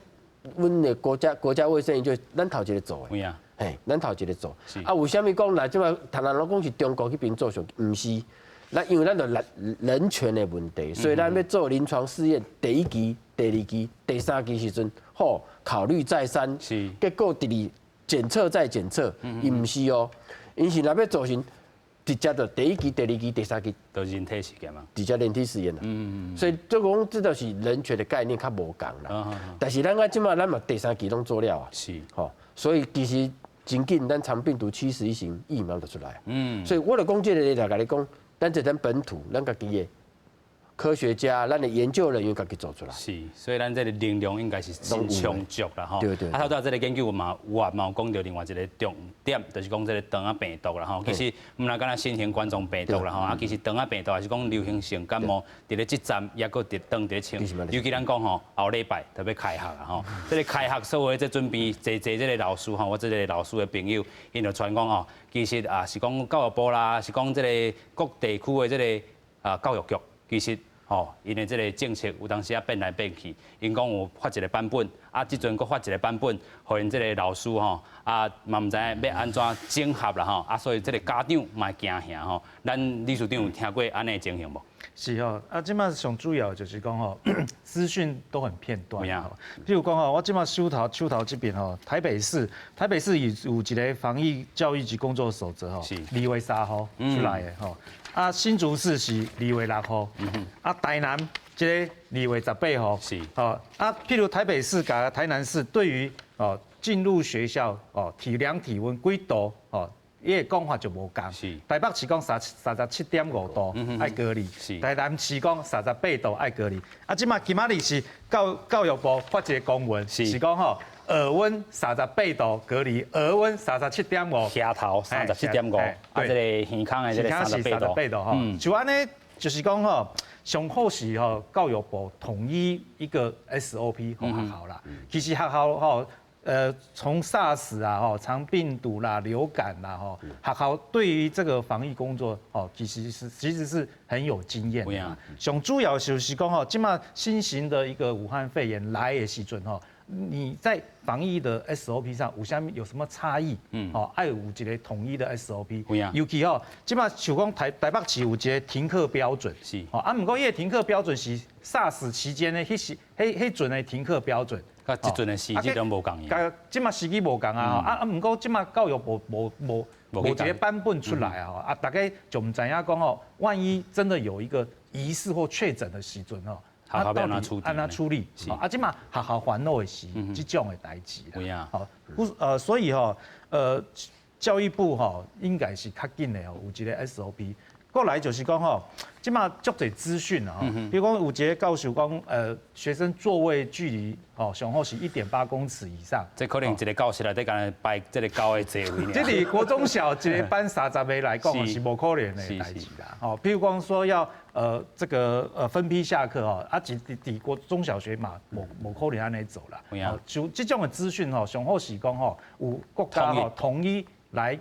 Speaker 3: 阮的國家衛生研究，咱頭一個做的。嘿，咱頭一個做。啊，為啥物講來這馬，逐人攏講是中國彼邊做上，毋是。咱因為咱著人權的問題，所以咱欲做臨床試驗，第一期、第二期、第三期時陣，好考慮再三，結果佇咧檢測再檢測，伊毋是哦，𪜶是若欲做時，直接就第一期、第二期、第三期，
Speaker 1: 都人體實驗嘛，
Speaker 3: 直接人體實驗啦。所以這講這就是人權的概念較無仝啦。但是咱啊這馬咱嘛第三期攏做了啊。吼，所以其實真緊，咱腸病毒71型疫苗就出來。所以我就講這個來共你講，咱這咱本土，咱家己的科學家，咱的研究人員家己做出來。
Speaker 1: 是，所以咱這個能量應該是真充足啦吼。
Speaker 3: 對對。
Speaker 1: 啊，頭拄仔這個研究嘛有啊，嘛有講著另外一個重點，就是講這個腸仔病毒啦吼。其實毋但干焦新型冠狀病毒啦吼，啊，其實腸仔病毒抑是講流行性感冒，佇咧這站猶閣佇當佇咧穿。尤其咱講吼，後禮拜就欲開學啊吼。這個開學所有這準備，濟濟這個老師吼，我這個老師的朋友，𪜶就傳講吼，其實啊是講教育部啦，是講這個各地區的這個啊教育局，其實。吼，𪜶的這個政策有當時啊變來變去，𪜶講有發一個版本，啊，這陣閣發一個版本，予𪜶這個老師吼，啊，嘛毋知影欲按怎整合啦吼，啊，所以這個家長嘛會驚嚇吼。咱理事長有聽過按呢的情形無？
Speaker 4: 是吼，啊，這馬上主要就是講吼，資訊都很片段。譬如講吼，我這馬手頭這邊吼，台北市有一個防疫教育及工作守則吼，2月3號出來的吼。啊，新竹市是2月6號，啊，台南這个2月18號，哦，啊，譬如台北市佮台南市對於哦進入學校哦體量體溫幾度哦，伊的講法就無仝。台北市講37.5度愛隔離，台南市講38度愛隔離。啊，這馬今仔日是教育部發一個公文，是講吼耳溫三十八度隔離，耳溫三十七點五，
Speaker 1: 額頭37.5，啊，這個耳孔的這個三十八度，
Speaker 4: 吼。就按呢，就是講吼，上好是吼教育部統一一個 SOP 予學校啦。其實學校吼，從 SARS 啊，吼，腸病毒啦、流感啦，吼，學校對於這個防疫工作，哦，其實是很有經驗的。上主要就是講吼，這馬新型的一個武漢肺炎來的時陣吼，你在防疫的 SOP 上有啥物有什麼差異？哦，愛有一個統一的 SOP。尤其吼，這馬像講台北市有一個停課標準。哦，啊，毋過伊个停課標準是 SARS 期間的彼時彼彼陣的停課標準。
Speaker 1: 佮這陣的時機攏無仝。
Speaker 4: 佮這馬時機無仝啊！啊啊，毋過這馬教育部無一個版本出來啊！啊，大家就毋知影講吼，萬一真的有一個疑似或確診的時陣吼，
Speaker 1: 啊，到底按
Speaker 4: 怎處理？啊，這馬學校煩惱的是這種的代誌啦。好，所以吼，教育部吼應該是較緊的哦，有一個 SOP。過來就是講吼，這馬足濟資訊啊，比如講有一个教授講，學生座位距離哦，上好是1.8公尺以上。
Speaker 1: 這可能一个教室內底干焦擺這个九个座位。
Speaker 4: 這佇國中小一个班30个來講是無可能的代誌啦。哦，譬如講說要這個分批下課哦，啊，佇國中小學嘛，無可能按呢做啦。哦，就這種的資訊吼，上好是講吼，有國家吼統一來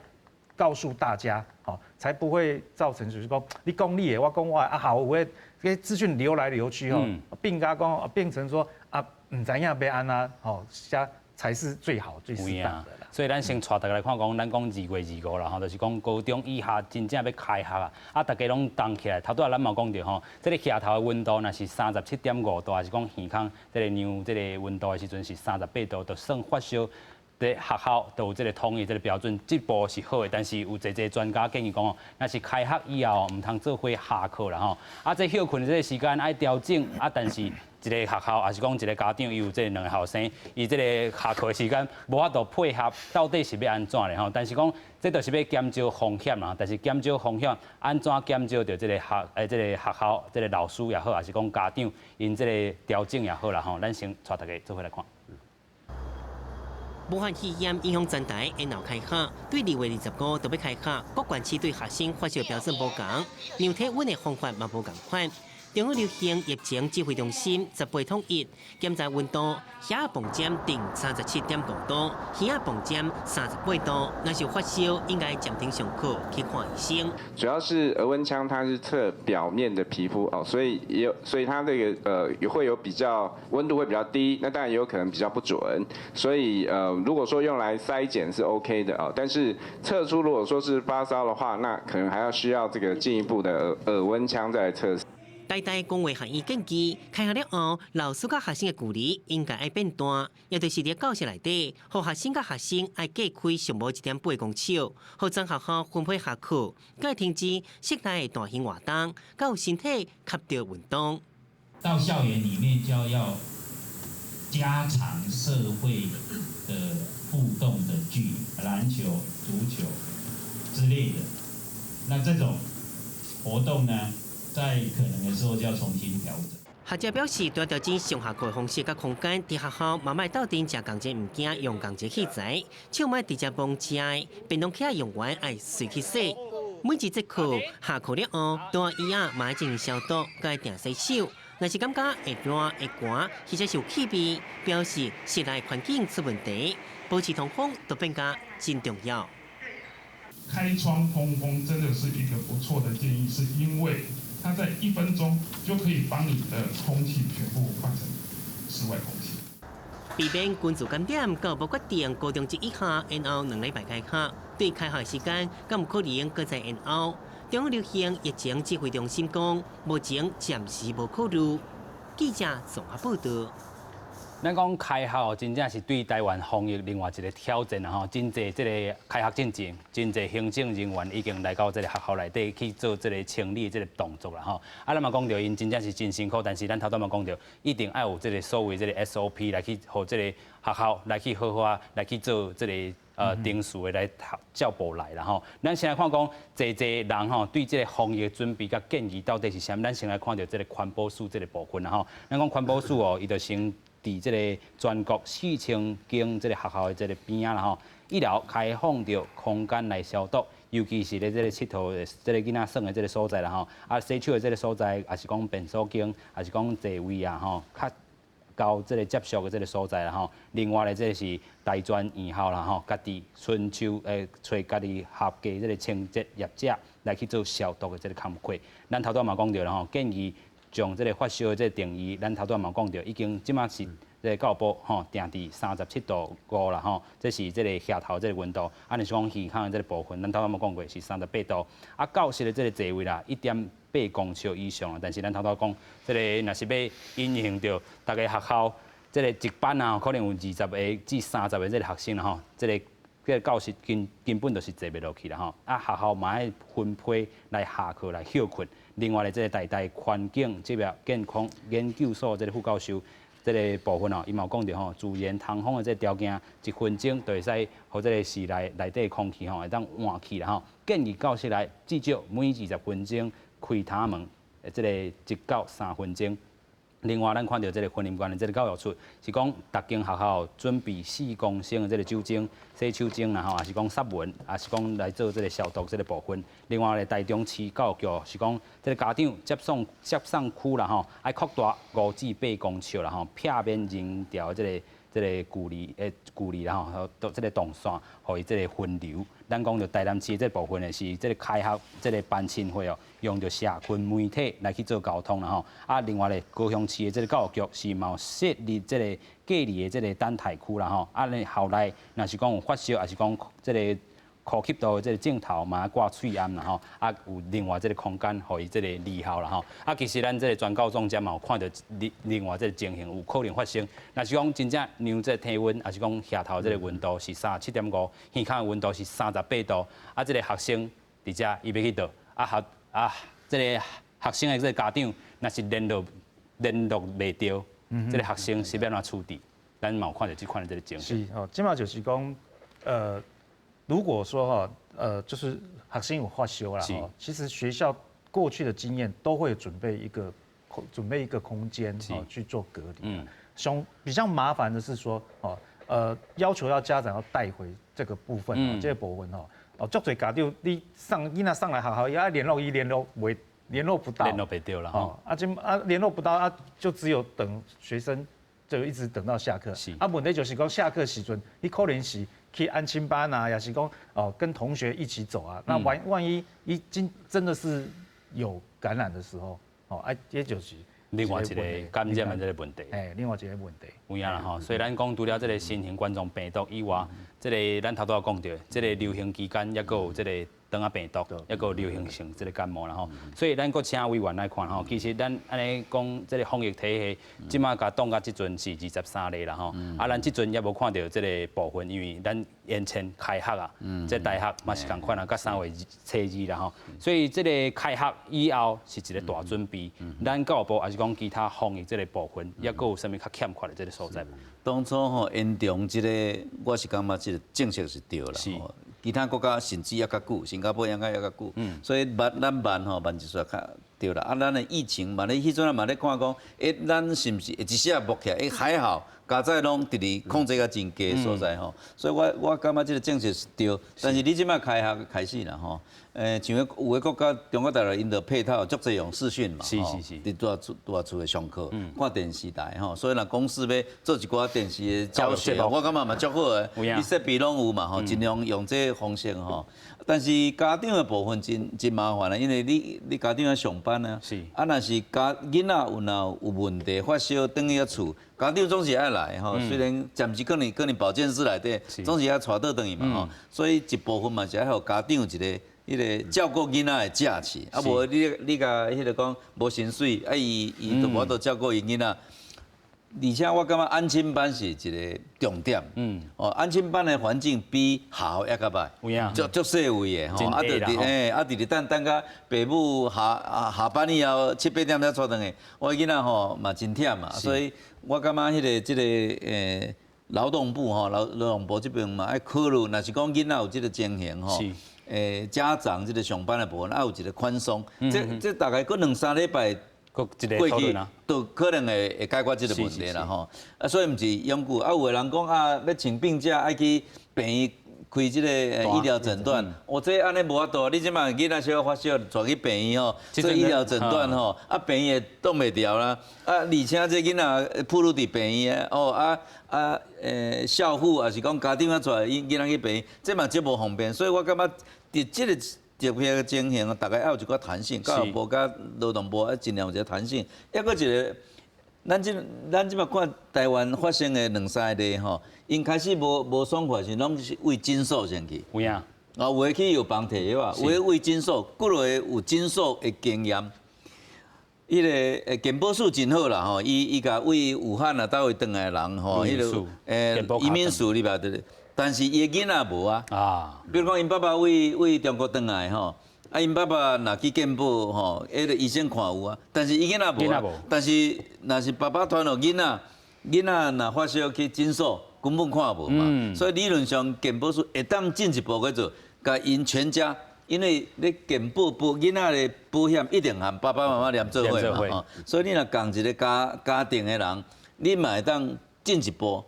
Speaker 4: 告訴大家，哦，才不會造成就是講你講你的，我講我的，啊好，有的這資訊流來流去吼，變甲講變成說啊，毋知影欲按怎，吼，才才是最好最適當的啦。
Speaker 1: 所以咱先帶大家來看講，咱講2月25啦吼，就是講高中以下真正欲開學啊，啊，大家攏動起來。頭拄仔咱嘛講著吼，這个額頭的溫度若是37.5度，還是講耳孔這个量這个溫度的時陣是38度，就算發燒。佇學校都有這个統一這个標準，這步是好的，但是有濟濟專家建議講哦，若是開學以後毋通做伙下課啦吼。啊，這歇睏的這个時間愛調整啊，但是一个學校抑是講一个家長，伊有這兩个學生，伊這个下課的時間無法度配合，到底是欲按怎咧吼？但是講這就是欲減少風險啦，但是減少風險，按怎減少著這个學欸這个學校這个老師也好，抑是講家長𪜶這个調整也好啦吼，咱先帶大家做伙來看。
Speaker 10: 武漢肺炎影響全台，延後開學，對2月25就欲開學，各縣市對學生發燒標準無仝，量體溫的方法嘛無仝款。中央流行疫情指揮中心18統一檢查溫度，額仔磅針定37.5度，耳仔磅針38度。若是有發燒，應該暫停上課去看醫生。
Speaker 11: 主要是額溫槍，它是測表面的皮膚哦，所以也有，所以它這個也會有比較溫度會比較低，那當然也有可能比較不準。所以如果說用來篩檢是 OK 的哦，但是測出如果說是發燒的話，那可能還要需要這個進一步的耳溫槍再來測試。
Speaker 10: 台大公衛學院建議，開學了後，老師佮學生的距離應該愛變大，也就是佇教室內底，予學生佮學生愛隔開上無1.8公尺，予全學校分配下課，閣停止室內的大型活動，佮有身體吸著運動。
Speaker 12: 到校園裡面就要加長社會的互動的距離，籃球、足球之類的，那這種活動呢，在可能的時候就要重新調整。
Speaker 10: 學者表示，除調整上下課方式佮空間，佇學校嘛莫鬥陣食仝一物件，用仝一器材，手莫直接摸食的，便當盒用完愛隨去洗。每一節課下課了後，桌椅仔嘛愛進行消毒，閣愛定洗手。若是感覺會熱會寒，或者是有氣味，表示室內環境出問題，保持通風都變甲真重要。
Speaker 13: 開窗通風真的是一個不錯的建議，是因為它在1分鐘就可以幫你的空氣全部換成室外空氣。
Speaker 10: 避免群聚感染，教育部決定高中職以下延後2禮拜開學，對開學時間，敢有可能閣再延後。中央流行疫情指揮中心講，目前暫時無考慮。記者綜合報道。
Speaker 1: 咱講開學真正是對台灣防疫另外一个挑戰啊！吼，真濟這个開學進前，真濟行政人員已經來到這个學校內底去做這个清理這个動作啦！吼，啊，咱嘛講著，𪜶真正是真辛苦，但是咱頭拄嘛講著，一定愛有這个所謂這个 SOP 來去，予這个學校來去好好啊，來去做這个程序的來照步來啦吼。咱先來看講，濟濟人吼對這个防疫準備佮建議到底是啥物？咱先來看著這个環保署這个部分啦吼。咱講環保署哦，伊就先佇這个全國4000間這个學校的這个邊仔啦吼，一樓開放著空間來消毒，尤其是咧這个𨑨迌的這个囡仔耍的這个所在啦吼，啊洗手的這个所在，抑是講便所間，抑是講座位啊吼，較高這个接觸的這个所在啦吼。另外咧，這个是大專院校啦吼，家己伸手揣家己合格這个清潔業者來去做消毒的這个工課。咱頭拄嘛講著啦吼，建議將這个發燒的這個定義，咱頭拄嘛講著，已經這馬是這個教育部吼定佇37.5度啦吼，這是這個額頭這個溫度，啊，若是講耳孔的這個部分，咱頭拄嘛講過是38度，啊，教室的這個座位啦，1.8公尺以上，但是咱頭拄講，這个若是欲影響著逐个學校，這个一班啊，可能有20個至30個這個學生啦吼，這個教室根本就是坐袂落去啦吼，啊，學校嘛愛分批來下課來歇睏。另外咧，這个台大環境職業健康研究所這个副教授這个部分哦，伊嘛有講著吼，自然通風的這个條件，一分鐘就會使予這个室內內底空氣吼會當換氣啦吼。建議教室內至少每20分鐘開窗門，這个1到3分鐘。另外，咱看著這个雲林縣的這个教育處是講，逐間學校準備4公升的這个酒精、洗手精啦吼，抑是講殺蚊，抑是講來做這个消毒這个部分。另外咧，台中市教育局是講，這个家長接送區啦吼，愛擴大5至8公尺啦吼，避免人潮這个距離啦吼，這个動線，予伊這个分流。咱講著台南市這部分的是這个開學這个班親會哦，用著社群媒體來去做溝通啦吼。啊，另外咧，高雄市的這个教育局是嘛有設立這个隔離的這个等待區啦吼。啊，咧校內若是講有發燒，抑是講這个呼吸道的這个症頭嘛掛喙罨啦吼。啊，有另外這个空間予伊這个離校啦吼。啊，其實咱這个全教總這嘛有看著另外這个情形有可能發生。若是講真正量這个體溫，抑是講額頭這个溫度是37.5，耳孔的溫度是38度，啊，這个學生佇遮伊欲去佗？啊學啊，這个學生的這个家長若是聯絡袂著，這个學生是欲按怎處置？咱嘛有看著這款的這个情形。
Speaker 4: 是哦，這馬就是講，如果說哈，就是學生有發燒啦，其實學校過去的經驗都會準備一個空間哦去做隔離。上比較麻煩的是說，哦，要求要家長要帶回這個部分哦，這個部分哦，哦，足濟家長你送囡仔送來學校，伊愛聯絡伊聯絡袂聯絡不到，
Speaker 1: 聯絡袂著啦，
Speaker 4: 吼，啊，這啊聯絡不到啊，就只有等學生就一直等到下課。啊，問題就是講下課時陣，伊可能是去安親班啊，抑是講哦跟同學一起走啊，那萬一已經真的是有感染的時候，哦，啊，這就是
Speaker 1: 另外一個感染的這个問題。
Speaker 4: 哎，另外一個問題。
Speaker 1: 有影啦吼，所以咱講除了這个新型冠狀病毒以外，這个咱頭拄仔講著，這个流行期間抑閣有這个腸仔病毒，抑閣有流行性這个感冒啦吼。所以咱閣請委員來看吼，其實咱按呢講這个防疫體系，這馬共擋到這陣是23例啦吼。啊，咱這陣猶無看著這个部分，因為咱延前開學啊，這大學嘛是仝款啊，佮3月初2啦吼。所以這个開學以後是一個大準備。咱教育部抑是講其他防疫這个部分，抑閣有啥物較欠缺的這个所在無？
Speaker 2: 當初吼延長這個，我是感覺這个政策是對啦。其他國家甚至猶較久，新加坡應該猶較久。所以慢咱慢吼慢一撮較對啦。啊，咱的疫情嘛咧，彼陣嘛咧看講，欸，咱是毋是會一下爆起來？欸，還好，佳哉攏佇咧控制甲真低的所在吼。所以我感覺這个政策是對。但是你這擺開學開始啦吼，像有的國家中國大陸𪜶就配套足濟用視訊嘛，佇蹛厝的上課，看電視台吼。所以若公司欲做一寡電視的教學，我感覺嘛足好的。你設備攏有嘛吼，盡量用這個方式吼。但是家長的部分真麻煩啦，因為你家長愛上班啊，啊，若是家囡仔有若有問題發燒，轉去厝，家長總是愛來吼。雖然暫時可能保健室內底，總是愛帶倒轉去嘛吼。所以一部分嘛是愛予家長有一個彼个照顧囡仔的假期，啊無你共彼个講無薪水，啊伊就無法度照顧𪜶囡仔。而且我感覺安親班是一個重點，哦，安親班的環境比學校猶較歹，足足細微的吼，啊，就佇欸，啊，佇咧等等甲爸母下班以後七八點才帶轉去，我囡仔吼嘛真忝嘛，所以我感覺彼个這个勞動部吼勞動部這邊嘛愛考慮，若是講囡仔有這个情形吼，家長這个上班的部分愛有一個寬鬆，這大概閣兩三禮拜
Speaker 1: 過
Speaker 2: 去，都可能會解決這個問題啦吼。啊，所以毋是永久。啊，有的人講啊，欲請病假愛去病院開這個醫療診斷，哦，這按呢無法度。你這馬囡仔小可發燒，帶去病院吼，做醫療診斷吼，啊，病院會擋袂牢啦。啊，而且這囡仔暴露佇病院哦，啊，校護抑是講家長啊帶囡仔去病院，這嘛足無方便。所以我感覺佇這個特別的情形，大家愛有一寡彈性，教育部佮勞動部愛盡量有一個彈性。抑閣一個，咱這馬看台灣發生的兩三例吼，𪜶開始無爽快時，攏是對診所先去。
Speaker 1: 有影。
Speaker 2: 啊，有的去藥房提藥啊，有的對診所，幾落個有診所的經驗。彼个健保署真好啦吼，伊共對武漢啊，佗位轉來的人吼，彼个移民署你捌對？但是伊的囡仔無啊。比如講，𪜶爸爸對中國轉來吼，啊，𪜶爸爸若去健保吼，彼个醫生看有啊，但是伊囡仔無啊。但是若是爸爸傳予囡仔，囡仔若發燒去診所根本看無嘛，所以理論上健保署會當進一步去做，共𪜶全家，因為你健保保囡仔的保險一定和爸爸媽媽連做伙嘛，吼，所以你若仝一個家庭的人，你嘛會當進一步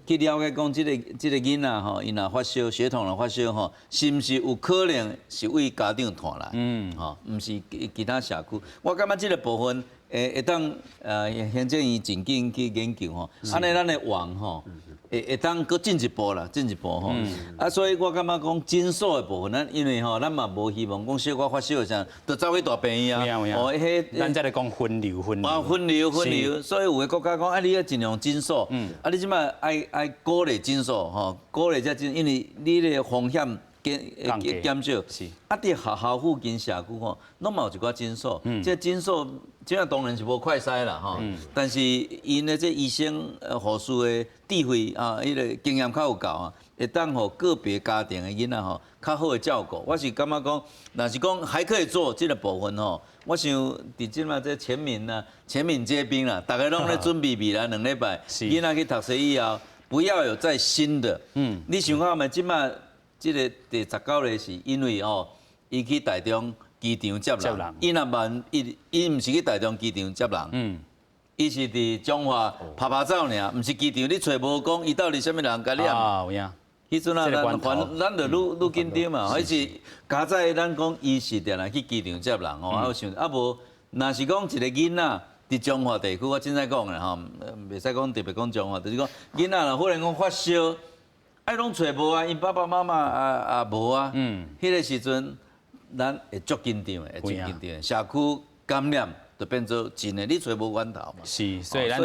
Speaker 2: 去了解講，這個囡仔吼，伊若發燒，血統若發燒吼，是毋是有可能是為家長傳來？吼，毋是其他社區。我感覺這個部分會當行政院真緊去研究吼，按呢咱的網吼，會當閣進一步啦，進一步吼。啊，所以我感覺講診所的部分，咱因為吼，咱嘛無希望講小可發燒的時陣，就走去大病院啊。
Speaker 1: 哦，彼咱才咧講分流分流。
Speaker 2: 啊，分流分流，所以有的國家講，啊，你要盡量診所，啊，你這擺愛鼓勵診所吼，鼓勵這診，因為你的風險減少。啊，佇學校附近社區吼，攏嘛有一寡診所，這診所這當然是無快篩啦吼，但是𪜶的這醫生、護士的智慧啊，彼個經驗較有夠啊，會當予個別家庭的囡仔吼較好的照顧。我是感覺講，若是講還可以做這個部分吼，我想佇這馬這全民啊，全民皆兵啦，逐家攏咧準備未來兩禮拜，囡仔去讀冊以後，不要有再新的。你想看覓？這馬這個第19例是因為吼，伊去台中機場接人，伊若萬一伊毋是去台中機場接人，伊是佇彰化拍拍走爾，毋是機場，你揣無講伊到底啥物人共你
Speaker 1: 啊？有影。
Speaker 2: 彼陣啊，咱還咱就愈愈緊張嘛。彼是佳哉咱講伊是定定去機場接人吼，啊有想啊無，若是講一個囡仔佇彰化地區，我凊彩講的吼，袂使講特別講彰化，就是講囡仔若忽然講發燒，愛攏揣無啊，𪜶爸爸媽媽也無啊，彼個時陣咱會足緊張的，會足緊張的，社區感染就變做真的，你揣無源頭嘛。
Speaker 1: 是，所以咱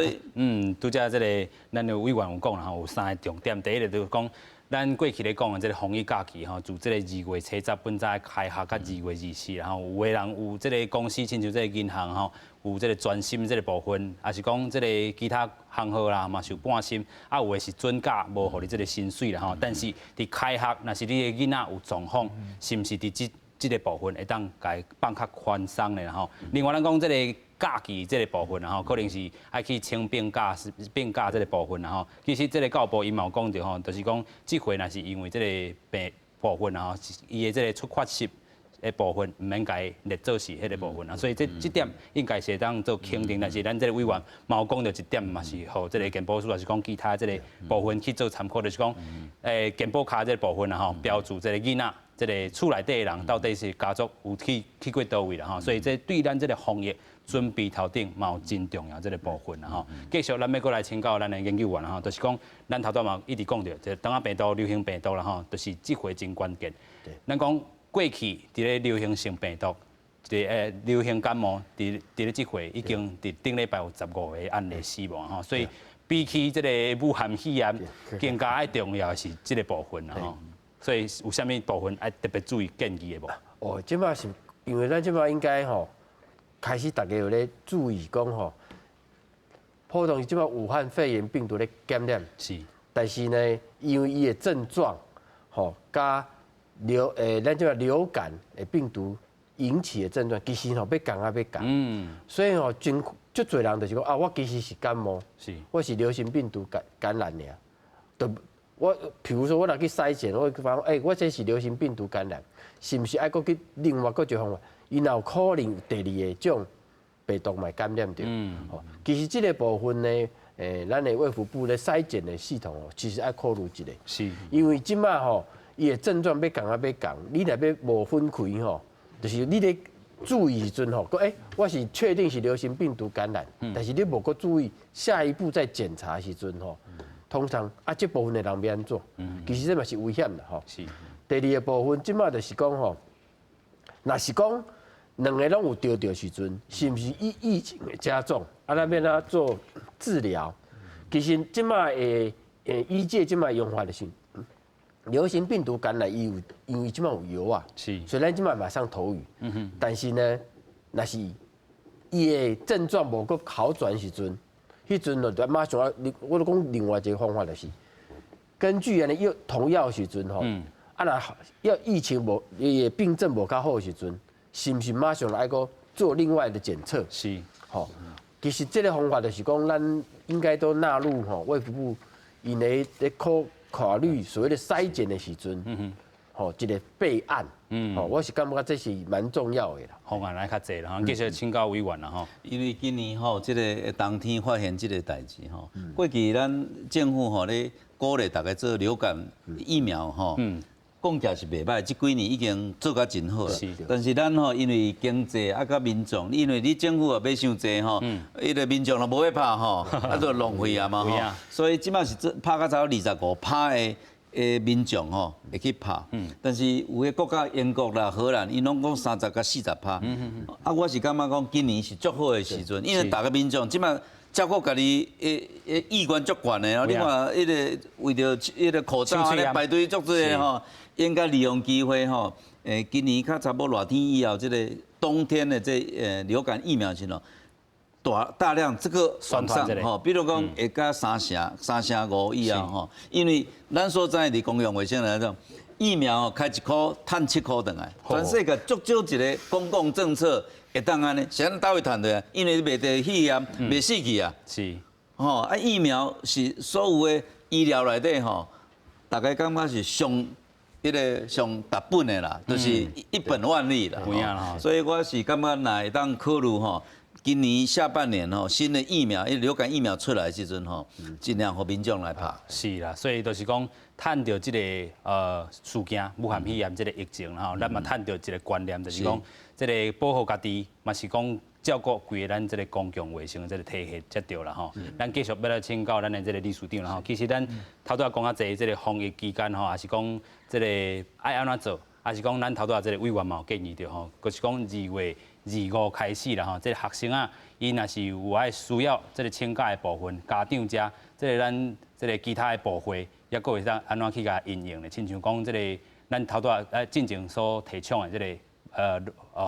Speaker 1: 拄才這個咱的委員有講啦吼，有三個重點，第一個就是講，咱過去咧講的這個防疫假期吼，自這個2月70本早開學到2月24，然後有的人有這個公司，親像這個銀行吼，有這個全薪這個部分，抑是講這個其他行號啦嘛是有半薪，啊有的是准假無予你這個薪水啦吼。但是佇開學，若是你的囡仔有狀況，是毋是佇這個部分會當共放較寬鬆的吼？另外，咱講這個假期這個部分吼，可能是愛去請病假、病假這個部分吼。其實這個教育部伊嘛有講著吼，就是講這回若是因為這個病部分吼，伊的這個出缺席的部分毋免共伊列做是彼個部分啊，所以這點應該是會當做肯定。但是咱這個委員嘛有講著一點嘛是予這個健保署，抑是講其他這個部分去做參考，就是講健保卡這個部分啊吼，標註這個囡仔。這個厝內底的人到底是家族有去過佗位啦吼，所以這對咱這個防疫準備頭頂嘛有真重要這個部分啦吼。繼續咱欲閣來請教咱的研究員吼，就是講咱頭拄嘛一直講著，這腸仔病毒、流行病毒啦吼，就是這回真關鍵。咱講過去佇咧流行性病毒，佇流行感冒，佇咧這回已經佇頂禮拜有15個案例死亡吼，所以比起這個武漢肺炎更加愛重要的是這個部分啦吼。所以有啥物部分愛特別注意建議的無？
Speaker 3: 哦，這馬是因為咱這馬應該吼開始逐家有咧注意講吼，普通是這馬武漢肺炎病毒咧感染，但是呢，因為伊的症狀吼，佮咱這馬流感的病毒引起的症狀，其實吼欲仝啊欲仝，所以吼真足濟人就是講啊，我其實是感冒，我是流行病毒感染爾，就我比如說我若去篩檢，我發現我這是流行病毒感染，是毋是愛閣去另外閣一個方法？伊若有可能有第二個種病毒嘛感染著。其實這個部分呢，咱的衛福部咧篩檢的系統哦，其實愛考慮一下。因為這馬吼，伊的症狀欲仝啊欲仝，你若欲無分開吼，就是你咧注意時陣吼，講我是確定是流行病毒感染，但是你無閣注意下一步再檢查時陣吼。通常啊，這部分的人欲按怎？其實這嘛是危險的吼。第二個部分，這馬就是講吼，若是講兩個攏有著著時陣，是毋是疫情會加重？啊，咱欲按怎做治療？其實這馬的醫界這馬用法就是流行病毒感染，伊有因為這馬有藥啊，所以咱這馬馬上投予。但是呢，若是伊的症狀無閣好轉時陣，彼陣就馬上啊，我咧講另外一個方法就是，根據按呢藥投藥時陣吼，啊若要疫情無伊的病症無較好時陣，是毋是馬上來閣做另外的檢測？吼，其實這個方法就是講，咱應該都納入吼衛福部𪜶咧考慮所謂的篩檢的時陣，吼一個備案，吼我是感覺這是蠻重要的啦。
Speaker 1: 方案來較濟啦，繼續請教委員啦吼。
Speaker 2: 因為今年吼，這個冬天發現這個代誌吼，過去咱政府吼咧鼓勵大家做流感疫苗吼。講起來是袂䆀，這幾年已經做甲真好啦。但是咱吼，因為經濟啊，佮民眾，因為你政府也買傷濟吼，彼個民眾若無欲拍吼，啊就浪費啊嘛吼。所以這擺是做拍甲差不多25%的民眾吼會去拍。但是有的國家英國啦、荷蘭，𪜶攏講30佮40%。啊，我是感覺講今年是足好的時陣，因為逐個民眾這擺照顧家己的意願足懸的哦。你看，彼個為著彼個口罩咧排隊足濟的吼。應該利用機會吼，今年較差不多熱天以後，這個冬天的這流感疫苗時吼，大量這個往上吼，比如講會加三成、3成5以後吼，因為咱所知佇公共衛生來講，疫苗開一箍趁7箍轉來，全世界足少一個公共政策會當按呢，是按佗位趁的啊？因為你袂得肺炎，袂死去啊。吼啊疫苗是所有的醫療內底吼，大家感覺是上。彼個上達本的啦，就是一本萬利啦。所以我是感覺若會當考慮吼，今年下半年吼，新的疫苗，流感疫苗出來的時陣吼，盡量予民眾來拍。
Speaker 1: 是啦，所以就是講，趁著這個事件，武漢肺炎這個疫情吼，咱嘛趁著一個觀念，就是講，這個保護家己，嘛是講照顧規个咱這個公共衛生這個體系才對啦吼。咱繼續欲來請教咱的這個理事長啦吼。其實咱頭拄仔講較濟，這個防疫期間吼，也是講這個愛按怎做，也是講咱頭拄仔這個委員嘛有建議著吼，就是講2月25開始啦吼，這個學生啊，伊若是有愛需要這個請假的部分，家長遮這個咱這個其他的部會，抑閣會當按怎去共因應咧？親像講這個咱頭拄仔進前所提倡的這個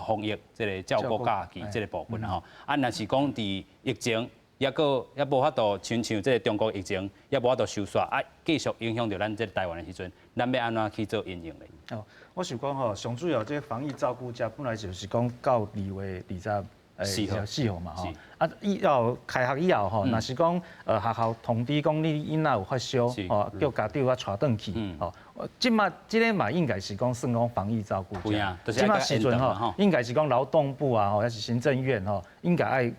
Speaker 1: 防疫這個照顧假期這個部分吼，啊，若是講佇疫情，抑閣抑無法度親像這個中國疫情，抑無法度收煞，啊，繼續影響著咱這個台灣的時陣，咱欲按怎去做因應咧？
Speaker 4: 哦，我想講吼，上主要這個防疫照顧假本來就是講到2月24號嘛吼，啊以後開學以後吼，若是講學校通知講你囡仔有發燒，哦叫家長啊帶轉去，吼，這馬這个嘛應該是講算講防疫照顧假，這馬時陣吼，應該是講勞動部啊吼，抑是行政院吼，應該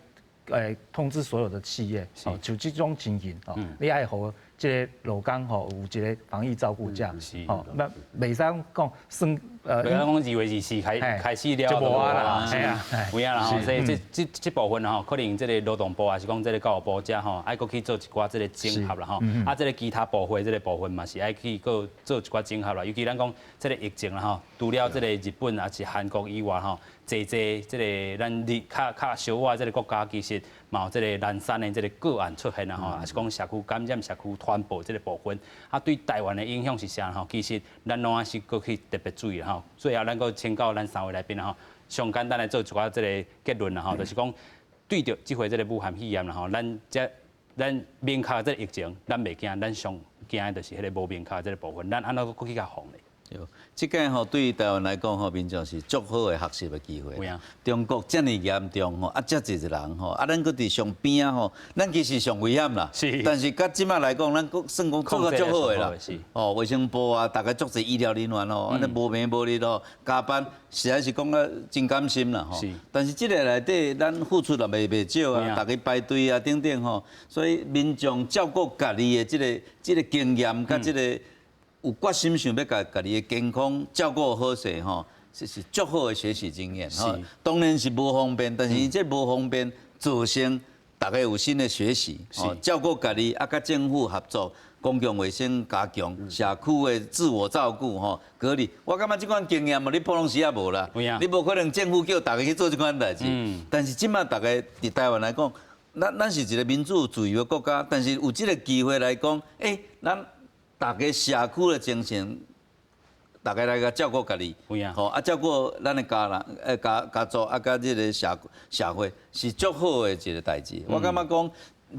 Speaker 4: 愛通知所有的企業，哦就這種情形哦，你愛予這個勞工吼有一個防疫照顧假，哦，那袂使講算
Speaker 1: 袂使講2月24開始了
Speaker 4: 就無啊啦，
Speaker 1: 係啊，有影啦吼，所以這部分吼，可能這個勞動部還是講這個教育部遮吼，愛閣去做一寡這個整合啦吼。啊，這個其他部會這個部分嘛是愛去閣做一寡整合啦。尤其咱講這個疫情啦吼，除了這個日本抑是韓國以外吼，濟濟這個咱離較較小可這個國家，其實嘛有這個南山的這個個案出現啦吼，抑是講社區感染、社區傳播這個部分，啊，對台灣的影響是啥吼？其實咱攏抑是閣去特別注意吼。最後，咱閣請教咱三位來賓吼，上簡單來做一寡這個結論啦吼，就是講對著這回這個武漢肺炎啦吼，咱這咱明確這個疫情，咱袂驚，咱上驚的就是彼個無明確這個部分，咱按怎閣去共防咧？
Speaker 2: 對，這屆吼對台灣來講吼，民眾是足好的學習的機會。中國遮爾嚴重吼，啊，遮濟人吼，啊，咱閣佇上邊仔吼，咱其實上危險啦。但是佮這馬來講，咱閣算講做甲足好的啦。哦，衛生部啊，逐家足濟醫療人員吼，按呢無暝無日吼加班，實在是講甲真甘心啦吼。但是這个內底，咱付出也袂少啊，逐家排隊啊等等吼，所以民眾照顧家己的這個經驗，佮這個。有決心想欲共家己的健康照顧好勢吼，這是足好的學習經驗。吼，當然是無方便，但是這無方便造成大家有新的學習，照顧家己啊，佮政府合作，公共衛生加強，社區的自我照顧吼，隔離。我感覺這款經驗嘛，你普通時也無啦，你無可能政府叫大家去做這款代誌。但是這馬大家佇台灣來講，咱是一個民主自由的國家，但是有這個機會來講，咱。大家社區的精神，大家來共照顧家己，吼啊照顧咱的家人、家族啊，佮這個社會是足好的一個代誌。我感覺講，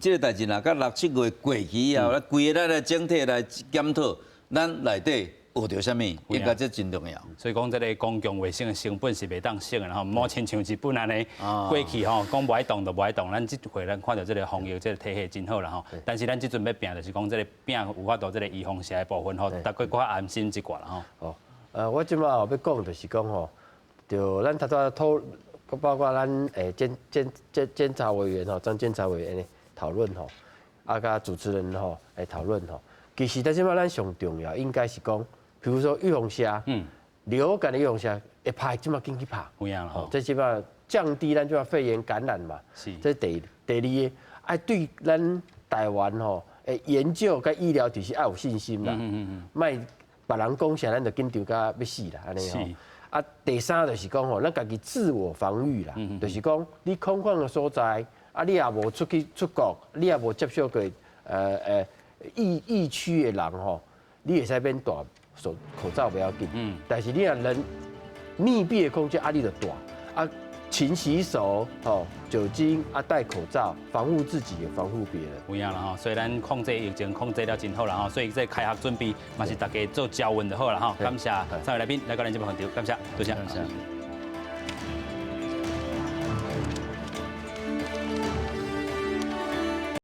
Speaker 2: 這個代誌若到6、7月過去以後，咱規个咱來整體來檢討，咱內底學著啥物，應該這真重要。
Speaker 1: 所以講，這个公共衛生的成本是袂當省的吼，毋好親像日本按呢過去吼，講無愛動就無愛動。咱這回咱看著這个防疫這个體系真好啦吼。但是咱這陣欲拚就是講這个拚有法度這个預防射的部分吼，大家較安心一寡啦吼。
Speaker 3: 哦，我這擺欲講就是講吼，就咱頭拄討，包括咱監察委員吼，張監察委員討論吼，啊，佮主持人吼來討論吼。其實在這擺咱上重要應該是講，比如說預防射，流感的預防射會拍，這擺緊去拍。
Speaker 1: 有影啦吼。
Speaker 3: 這這擺降低咱這擺肺炎感染嘛。這第二个，愛對咱台灣吼，研究佮醫療體系愛有信心啦。莫別人講啥，咱就緊張甲欲死啦，按呢吼。啊，第三就是講吼，咱家己自我防禦啦，就是講你空曠的所在，啊，你也無出去出國，你也無接觸過疫區的人吼，你會使免戴手口罩不要緊。但是你若人密閉的空間，啊，你就戴啊，勤洗手，吼，酒精啊，戴口罩，防護自己，也防護別人。
Speaker 1: 有影啦吼，所以咱控制疫情控制了真好啦吼，所以這開學準備嘛是大家做交運就好啦吼。感謝三位來賓來到咱節目現場，感謝，多謝。